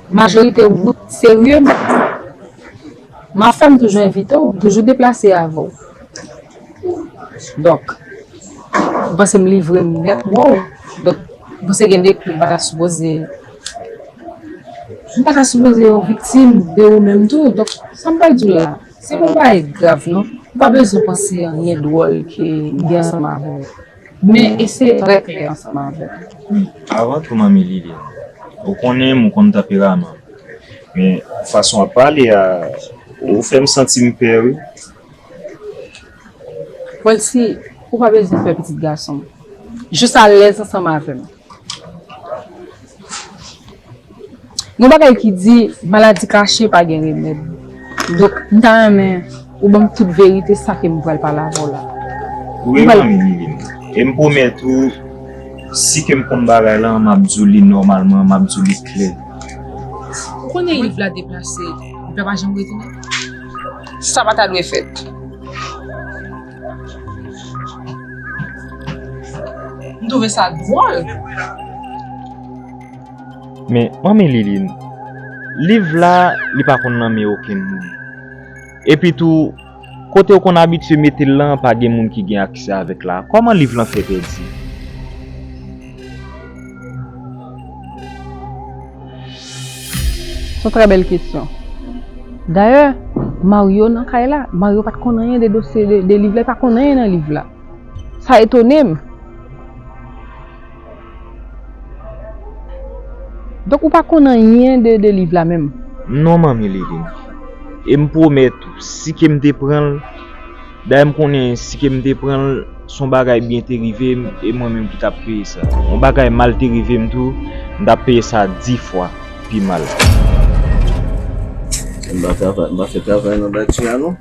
Majorite wout serye m. M ap fè, m toujou envite w, m toujou deplase avè w. Donk, m panse m livre m nèt, wow. Donk, m panse gen de kou m pa ta sipoze, m pa ta sipoze yon viktim de ou menm tou. Donk, sa m pral di w la, se pa yon bagay grav, non. Ou pa bezwen panse anyen dwòl ke m gen ansanm avè w. Men eseye trè klè ansanm avè m. Avan tou, manmi Liline, ou konnen m, ou konn tanperaman m. Men fason w ap pale a, ou fè m santi m pè, wi. Wèl, si ou pa bezwen pè, pitit gason m. Jis alèz ansanm avè m. Gen yon bagay ki di, maladi kache pa gen remèd. Donk, m ta renmen ou ban m tout verite sa ke m pral pale avè w la. Wi, manmi Liline. E m pwomèt ou, si ke m konn bagay lan, m ap di w li nòmalman, m ap di w li klè. Ou konnen liv la deplase, liv la pa janm retounen. Sa pa ta dwe fèt. M twouve sa dwòl. Men, manmi Liline, liv la, li pa konn nan men okenn moun. Epi tou, kote yo konn abitye mete l lan, pa gen moun ki gen aksè avèk la. Kòman liv lan fè pèdi? Se yon trè bèl kesyon. Dayè, Mario nan kay la, Mario pa t konn anyen de dosye de, de liv la, li pa konn anyen nan liv la. Sa etone m. Donk, ou pa konn anyen de, de liv la menm? Non, manmi Liline. E m pwomèt ou, si ke m te pran l, dayè m konnen si ke m te pran l, se yon bagay byen te rive m, e mwen menm ki t ap peye sa. Yon bagay mal te rive m tou, m t ap peye sa dis fwa pi mal. M pa travay, m pa fè travay nan dati a, non.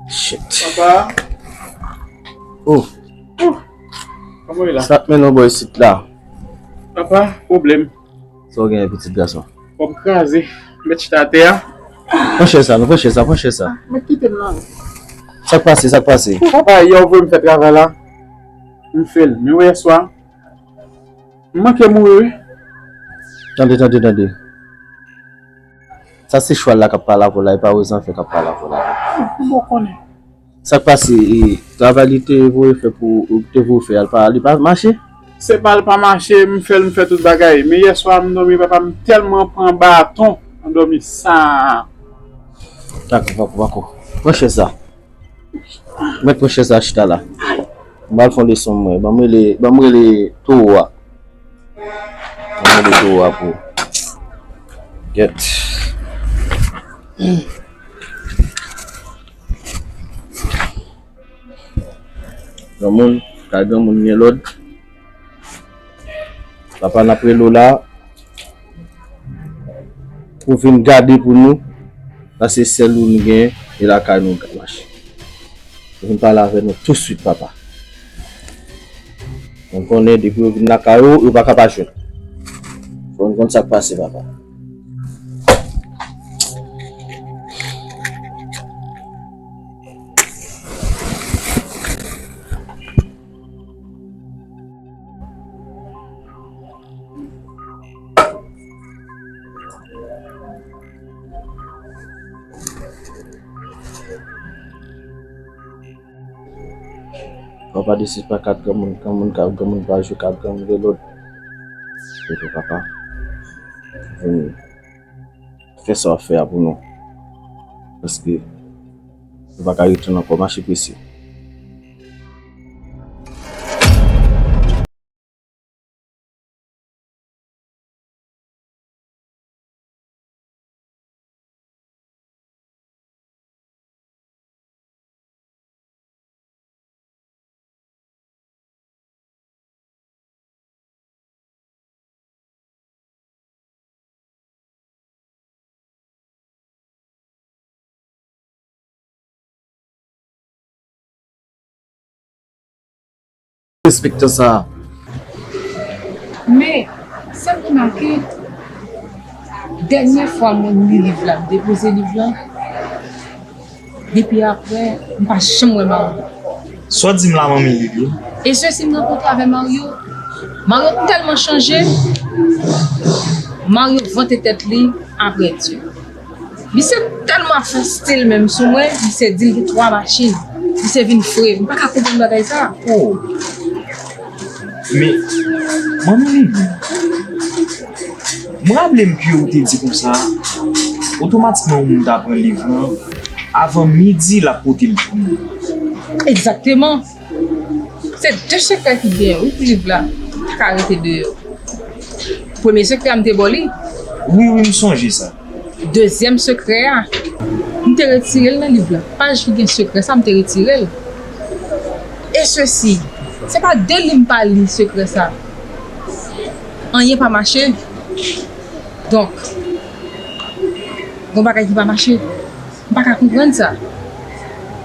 Shit. Papa. Oh. Oh. Kòman w ye la? Sa k mennen w bò isit la? Papa, pwoblèm. Sa w genyen, pitit gason? Kò m kraze. Mèt chita atè a. Pran chèz sa, non, pran chèz sa, pran chèz sa. Mèt kite m la. Sa k pase, sa k pase? Papa, yè w voye m fè travay la. M fè l. Men w wè yèswa, m manke mouri, wi. Tande, tande, tande. Sa se chwal la k ap pale avè w la, e pa Wozanfè k ap pale avè w la. Kòman w konnen? Sa k pase, e, travay li te voye fè pou, ou te voye fè a, li pa, li pa mache? Se pa l pa mache, m fè l, m fè tout bagay. Men yèswa, m dòmi, papa, m tèlman pran baton, m dòmi sa. Dakò, pako, pako. Pran chèz la. Mèt pran chèz la chita la. M pral fè yon leson mwen. Ban m rele, ban m rele towo a. Ban m rele towo a pou. Gèt. Granmoun, kay granmoun gen lòd. Papa, n ap rele w la pou vin gade pou nou, paske sèl ou nou gen, e lakay nou ka mache. Pou vin pale avè nou touswit, papa. Nou konnen depi yo vin lakay ou, yo pa ka pa jwenn. Fò n konn sa k pase, papa. Papa, this is pa kat granmoun, granmoun ka, granmoun pa jwe kat, granmoun gen lòd. Papa, vini. Fè sa w ap fè a pou nou. Paske nou pa ka retounen ankò. Mache prese. Enspektè sa a. Men, sa m remake, dènyè fwa mwen li liv la, m depoze liv la, depi apre, m pa janm wè Mario. Sa w di m la, manmi Lili? E se si m rankontre avè Mario, Mario tèlman chanje, Mario vante tèt li apre Dye. Misye tèlman ap fè stil menm sou mwen, misye di l gen twa machin. Misye vin fre. M pa ka konprann bagay sa. Oh. Men, manmi Lili, m raple m ke ou te di konsa, otomatikman yon moun ta pran liv lan, avan midi l ap pote l pou mwen. Egzakteman. Se de sekrè ki genyen, wi, pou liv la. M pa ka rete deyò. Premye sekrè a, m te ba w li. Wi, wi, m sonje sa. Dezyèm sekrè a, m te retire l nan liv la. Paj ki gen sekrè sa, m te retire l. E sesi, se pa de li m pa li sekrè sa. Anyen pa mache. Donk, gon bagay ki pa mache. M pa ka konprann sa.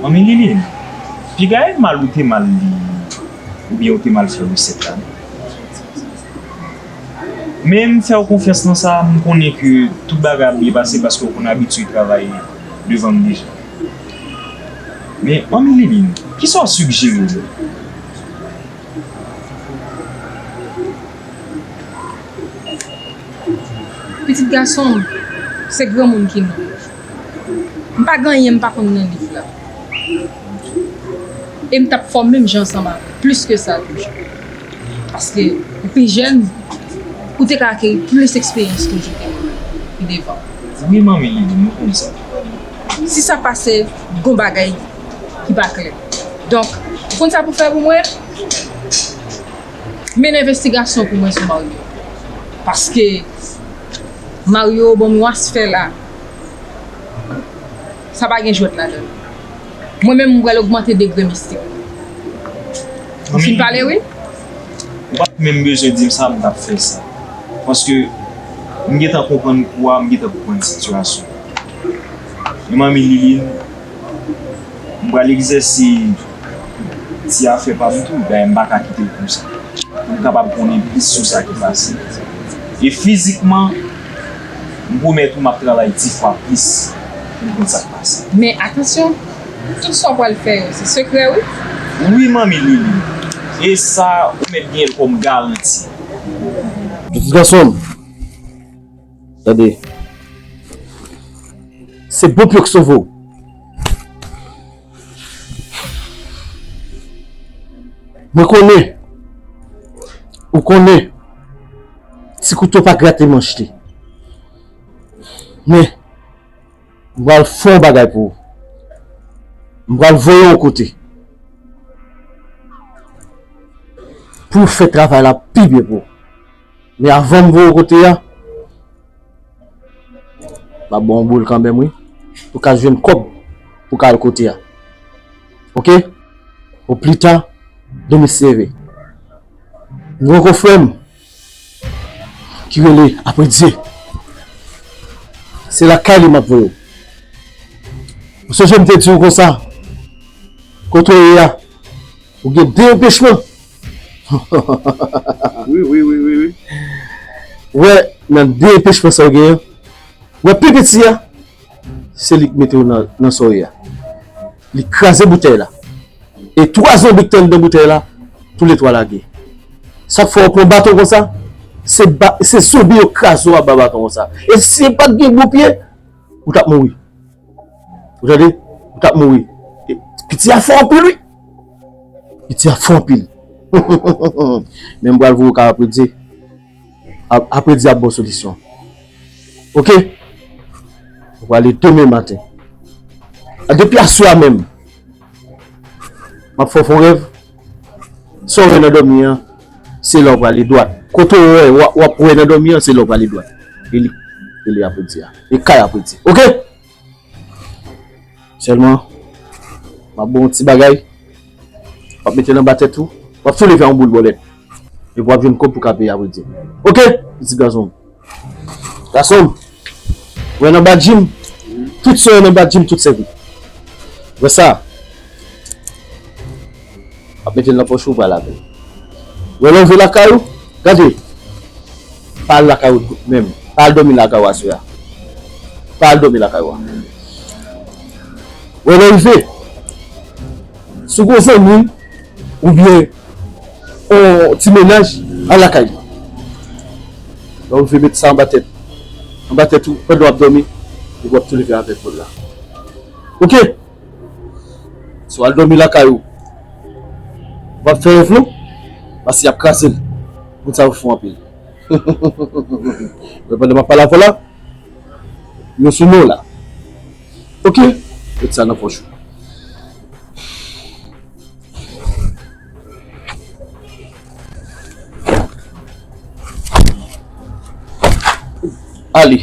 Manmi Liline, piga e mal ou te mal li, oubyen ou te mal fè resèt la. Men m fè w konfyans nan sa, m konnen ke tout bagay ap byen pase paske w konn abitye travay devan m deja. Men, Manmi Liline, kisa w sijere m? Pitit gason m, se granmoun ki non. M pa gen anyen m pa konn nan liv la. E m t ap fè w menm jan ansanm avè w, plis ke sa toujou. Paske ou pi jèn, ou te ka akeri plis eksperyans toujou ke mwen pi devan. Wi, Manmi Liline, nou konn sa. Si sa pase, gon bagay ki pa klè. Donk, ou konn sa pou fè pou mwen? Mennen envestigasyon pou mwen sou Mario. Paske Mario ban m yon asfè la. Sa pa gen jwèt ladan l. Mwen menm, mwen pral ogmante degre mistik. Ou fin pale, wi? Ou pa t menm bezwen di m sa, m t ap fè sa. Paske m gentan konprann kou a, m gentan konprann sitiyasyon. Men Manmi Liline, m pral egzèse ti afè pa m tou, dayè m pa ka kite l konsa. Pou m kapab konnen plis sou sa ki pase. E fizikman, m pwomèt ou m ap travay di fwa plis pou m konn sa k pase. Men atansyon, tout sa w pral fè yo, se sekrè, wi. Wi, Manmi Liline. E sa, ou mèt genyen l kòm garanti. Pitit gason m, tande. Se bon pye k sove w. Mwen konnen, ou konnen, ti kouto pa grate manch li. Men, m pral fè yon bagay pou ou. M pral voye w yon kote. Pou w fè travay la pi byen pou ou. Men avan m voye w kote a, m ap ba w yon boul kanmenm, wi. Pou w ka jwenn kòb pou w ka al kote a. Oke? Au plus tard, demen se leve. M gen yon frè m ki rele Apredye. Se lakay li m ap voye w. Ou sonje m te di w konsa, kote w ye a, ou gen de anpechman. Wi, wi, wi, wi, wi. Ou wè, nan de anpechman sa w genyen, ou wè pi piti a, se li k mete w nan, nan sa w ye a. Li kraze boutèy la. E twa zonbi k te anndan boutèy la, toulètwa lage. Sa k fè w pran baton konsa, se ba, se zonbi yo kraze w ap ba baton konsa. E si pa t gen gwo pye, ou t ap mouri. Ou tande? Ou t ap mouri. E piti a fò anpil, wi. Piti a fò anpil. Men m pral voye w kay Apredye. Ap-, Apredye ap ba w solisyon. Oke? Ou prale demen maten. A, depi aswè a menm, m ap fè w fè yon rèv. Sa w wè nan dòmi an, se la w prale dwat. Kote w wè, w ap, w ap wè nan dòmi an, se la w prale dwat. E li, e li Apredye a. E kay Apredye. Oke? Sèlman, m ap ba w yon ti bagay. W ap mete l anba tèt ou. W ap souleve yon boul bòlèt. Epi w ap jwenn kòb pou w ka peye Apredye. Oke? Pitit gason m. Gason m, ou wè nan badji m, tout sa w wè nan badji m, tout sèvi. Wè sa. W ap mete l nan pòch ou, w pral avè l. Wè lè w rive lakay ou, gade, pa al lakay ou menm. Pa al dòmi lakay ou aswè a. Pa al dòmi lakay ou a. Wè lè w rive, si w gen yon zanmi w oubyen yon ti mennaj, al lakay li. Lè w rive, met sa anba tèt. Anba tèt ou, pandan w ap dòmi, epi w ap tou leve avèk moun la. Oke? Si w al dòmi lakay ou, w ap fè rèv non, paske y ap kraze l. Moun sa yo fou anpil. Men pandan m ap pale avè w la, yo sou men w la. Oke? Met sa nan pòch ou. Ale,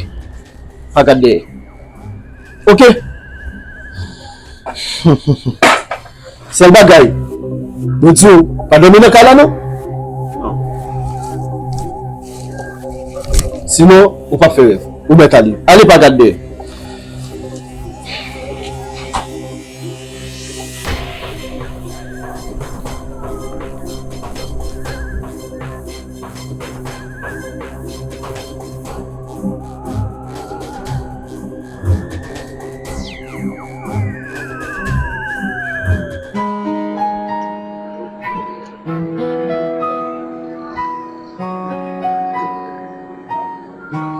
pa gad dèyè. Oke? Sèl bagay, yo di w pa dòmi nan kay la non. Sinon, ou p ap fè rèv. Ou mèt ale. Ale, pa gad dèyè.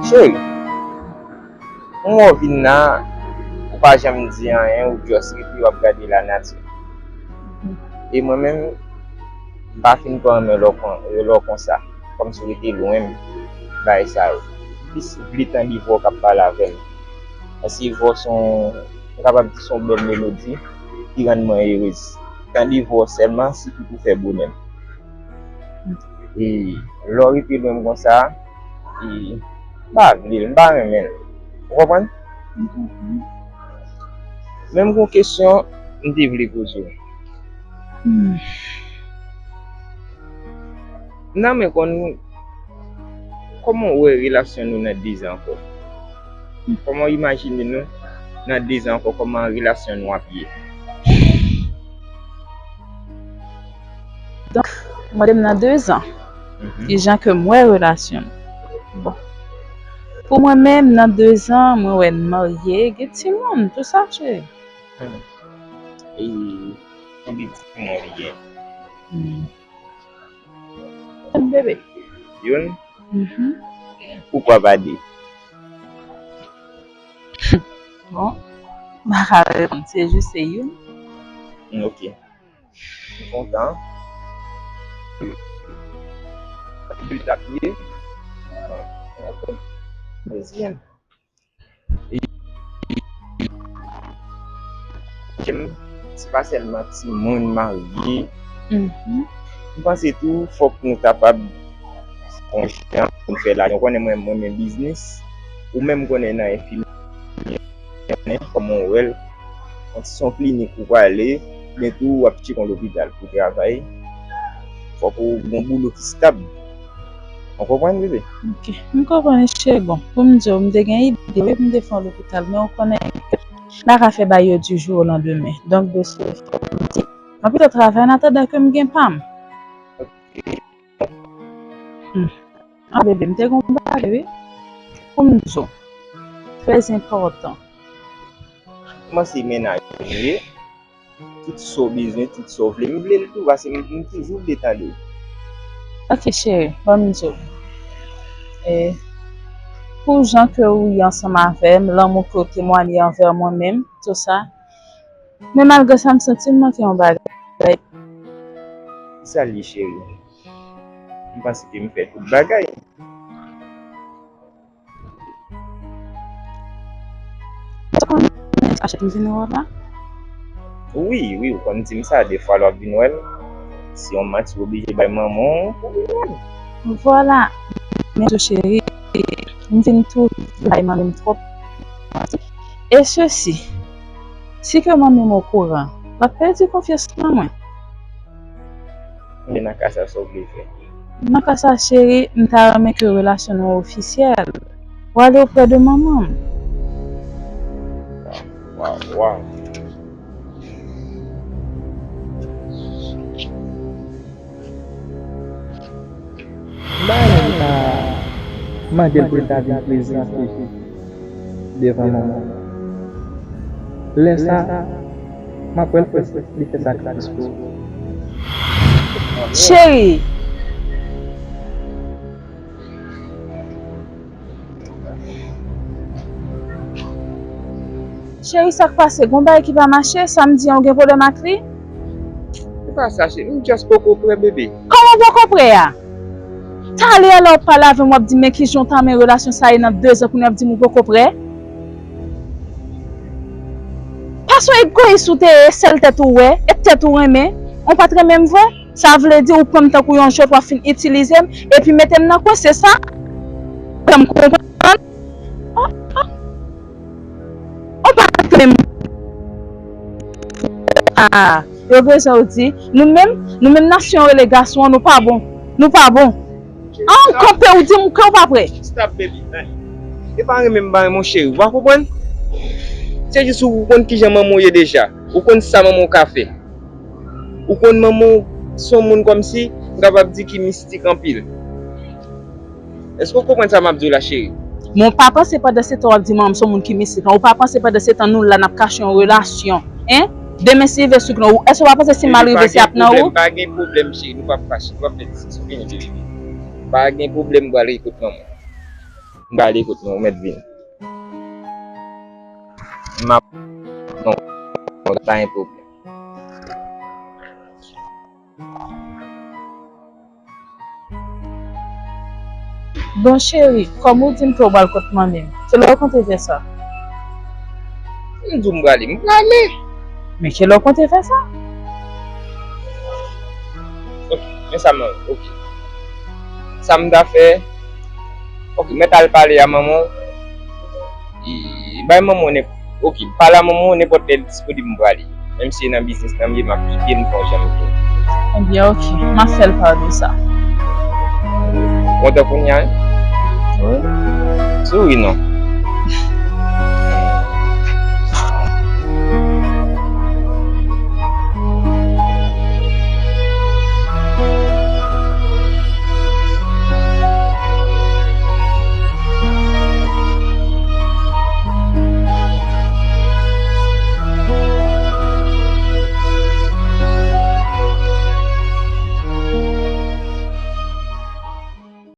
Cheri, yon mò vin la, ou pa janm di anyen, ou just rete w ap gade lanati. E mwen menm, m pa fin twò renmen lè w kon, lè w konsa, kòmsi w rete lwen m, bagay sa yo. M plis vle tande vwa w k ap pale avè m. Paske vwa w se yon, m kapab di se yon bèl melodi ki rann mwen erez. Tande vwa w sèlman sifi pou fè bonè m. E lè w rete lwen m konsa, e m pa vle l, m pa renmen l. Ou konprann? M konprann. Men m gen yon kesyon m te vle poze w. Hmm. M ta renmen konn kòman w wè relasyon nou nan dezan ankò. Kòman w imajine nou nan dezan ankò, kòman relasyon nou ap ye? Donk, ou mande m nan dezan, mhm, kijan ke m wè relasyon n. Bon. Pou mwen menm, nan dezan, mwen wè n marye, gen timoun, tou sa, cheri. Hmm. E konbyen timoun li gen? Hmm. Konbyen bebe? Youn? Mhm. Poukwa pa de? Bon, m pa ka reponn, se jis se youn. Hmm, ok. M kontan. Li t ap ye. Mezyen. E, se pa sèlman timoun, marye. Mhm. M panse tou, fòk nou kapab fè yon jan pou n fè lajan. Ou konnen mwen, mwen renmen biznis. Ou menm konnen nan enfimyè, kòman w wè l. Yon ti son klinik ou prale, men tou w ap tcheke yon lopital pou travay. Fòk ou gen yon boulo ki stab. Ou konprann, bebe? Ok, m konprann, cheri. Bon, pou m di w, m te gen ide, wi, pou m te fè yon lopital, men ou konnen, m pa ka fè bagay yo du jour au lendemain. Donk, de ce fait, m di, mwen pito travay an atandan ke m gen pa m. Hmm. Ah, bebe, m te gen yon bagay, wi. Pou m di w. Trè enpòtan. Kòman se mennaj ou ye? Tout sa w bezwen, tout sa w vle. M vle l tou, paske m, m toujou vle tande w. Ok, cheri, ban m di w. E, pou jan ke ou ye ansanm avè m, lanmou ke w temwaye anvè mwen menm, tou sa. Men malgre sa, m santi m manke yon bagay. Kisa l ye, cheri? M panse ke m fè tout bagay. Ou konn sa chèk m vin wè w la? Wi, wi, ou konn di m sa, defwa lè w ap vin wè m. Si yon manti w oblije bay manman w pou vin wè m. Vwala. Men tou cheri, m vin twouve w bay manmi m twòp manti. E sesi, si ke manmi m okouran, l ap pèdi konfyans nan mwen. Men nan ka sa, sa w vle fè? Nan ka sa, cheri, m ta renmen ke relasyon nou ofisyèl. W ale oprè de manman m. Waw, waw, waw. Mande l pou l ta vin prezante devan manman. Lè sa a, m ap wè l fè, li fè sakrifis pou ou. Cheri! Cheri, sa k pase? Gon bagay ki pa mache? Sa m di an, ou gen pwoblèm ak li? Se pa sa, cheri. M just poko prè, bebe. Kòman w poko prè a? Talè a, lè w ap pale avè m, w ap di m, "Men kijan w ta renmen relasyon sa ye nan de zan, kounye a w ap di m ou poko prè?" Pa se yon egoyis ou te ye, sèl tèt ou wè, e tèt ou renmen. Ou pa t renmen m vre? Sa vle di ou pran m tankou yon jwèt, w ap fin itilize m, epi mete m nan kwen, se sa? Fè m konprann. Ou pa renmen m. Ah, yo bezwen w di, nou menm, nou menm nasyon yo rele gason an, nou pa bon. Nou pa bon. An, kanpe, ou di m ke w pa prè. Stop, baby. Eh. E pa renmen m pa renmen w, cheri. Ou pa konprann? Se jis ou konn kijan manman w ye deja. Ou konn sa manman w ka fè. Ou konn manman w se yon moun kòmsi, m kapab di ki mistik anpil. Èske w konprann sa m ap di w la, cheri? Men w pa panse pandan se tan w ap di manman m se yon moun ki mistik lan, ou pa panse pandan se tan nou la n ap kache yon relasyon, en? Demen si rive sou nou, èske w pa panse si mal rive se ap nan ou? Pa gen pwoblèm, cheri, nou p ap fache, nou p ap fè diskisyon, vini, vini, vini. Pa gen pwoblèm, m prale kot manman w. M prale kot manman w, mèt vini. M ap, non, pa gen pwoblèm. Bon, cheri, kòm ou di m ke w pral kot manmi m, kilè w konte fè sa? M di w m prale, m prale. Men kilè w konte fè sa? Ok, men sa m, ok. Sa m ta fè, ok, mèt al pale a manman w. E, bay manman w nenp-, ok, pale a manman w, nenpòt lè l disponib m prale. Menm si e nan biznis nan m ye, m ap kite, m fè yon jan m vle. Ebyen, ok, m ap fè l pa de sa. Kontan kounye a, wi? Wi. Souri non.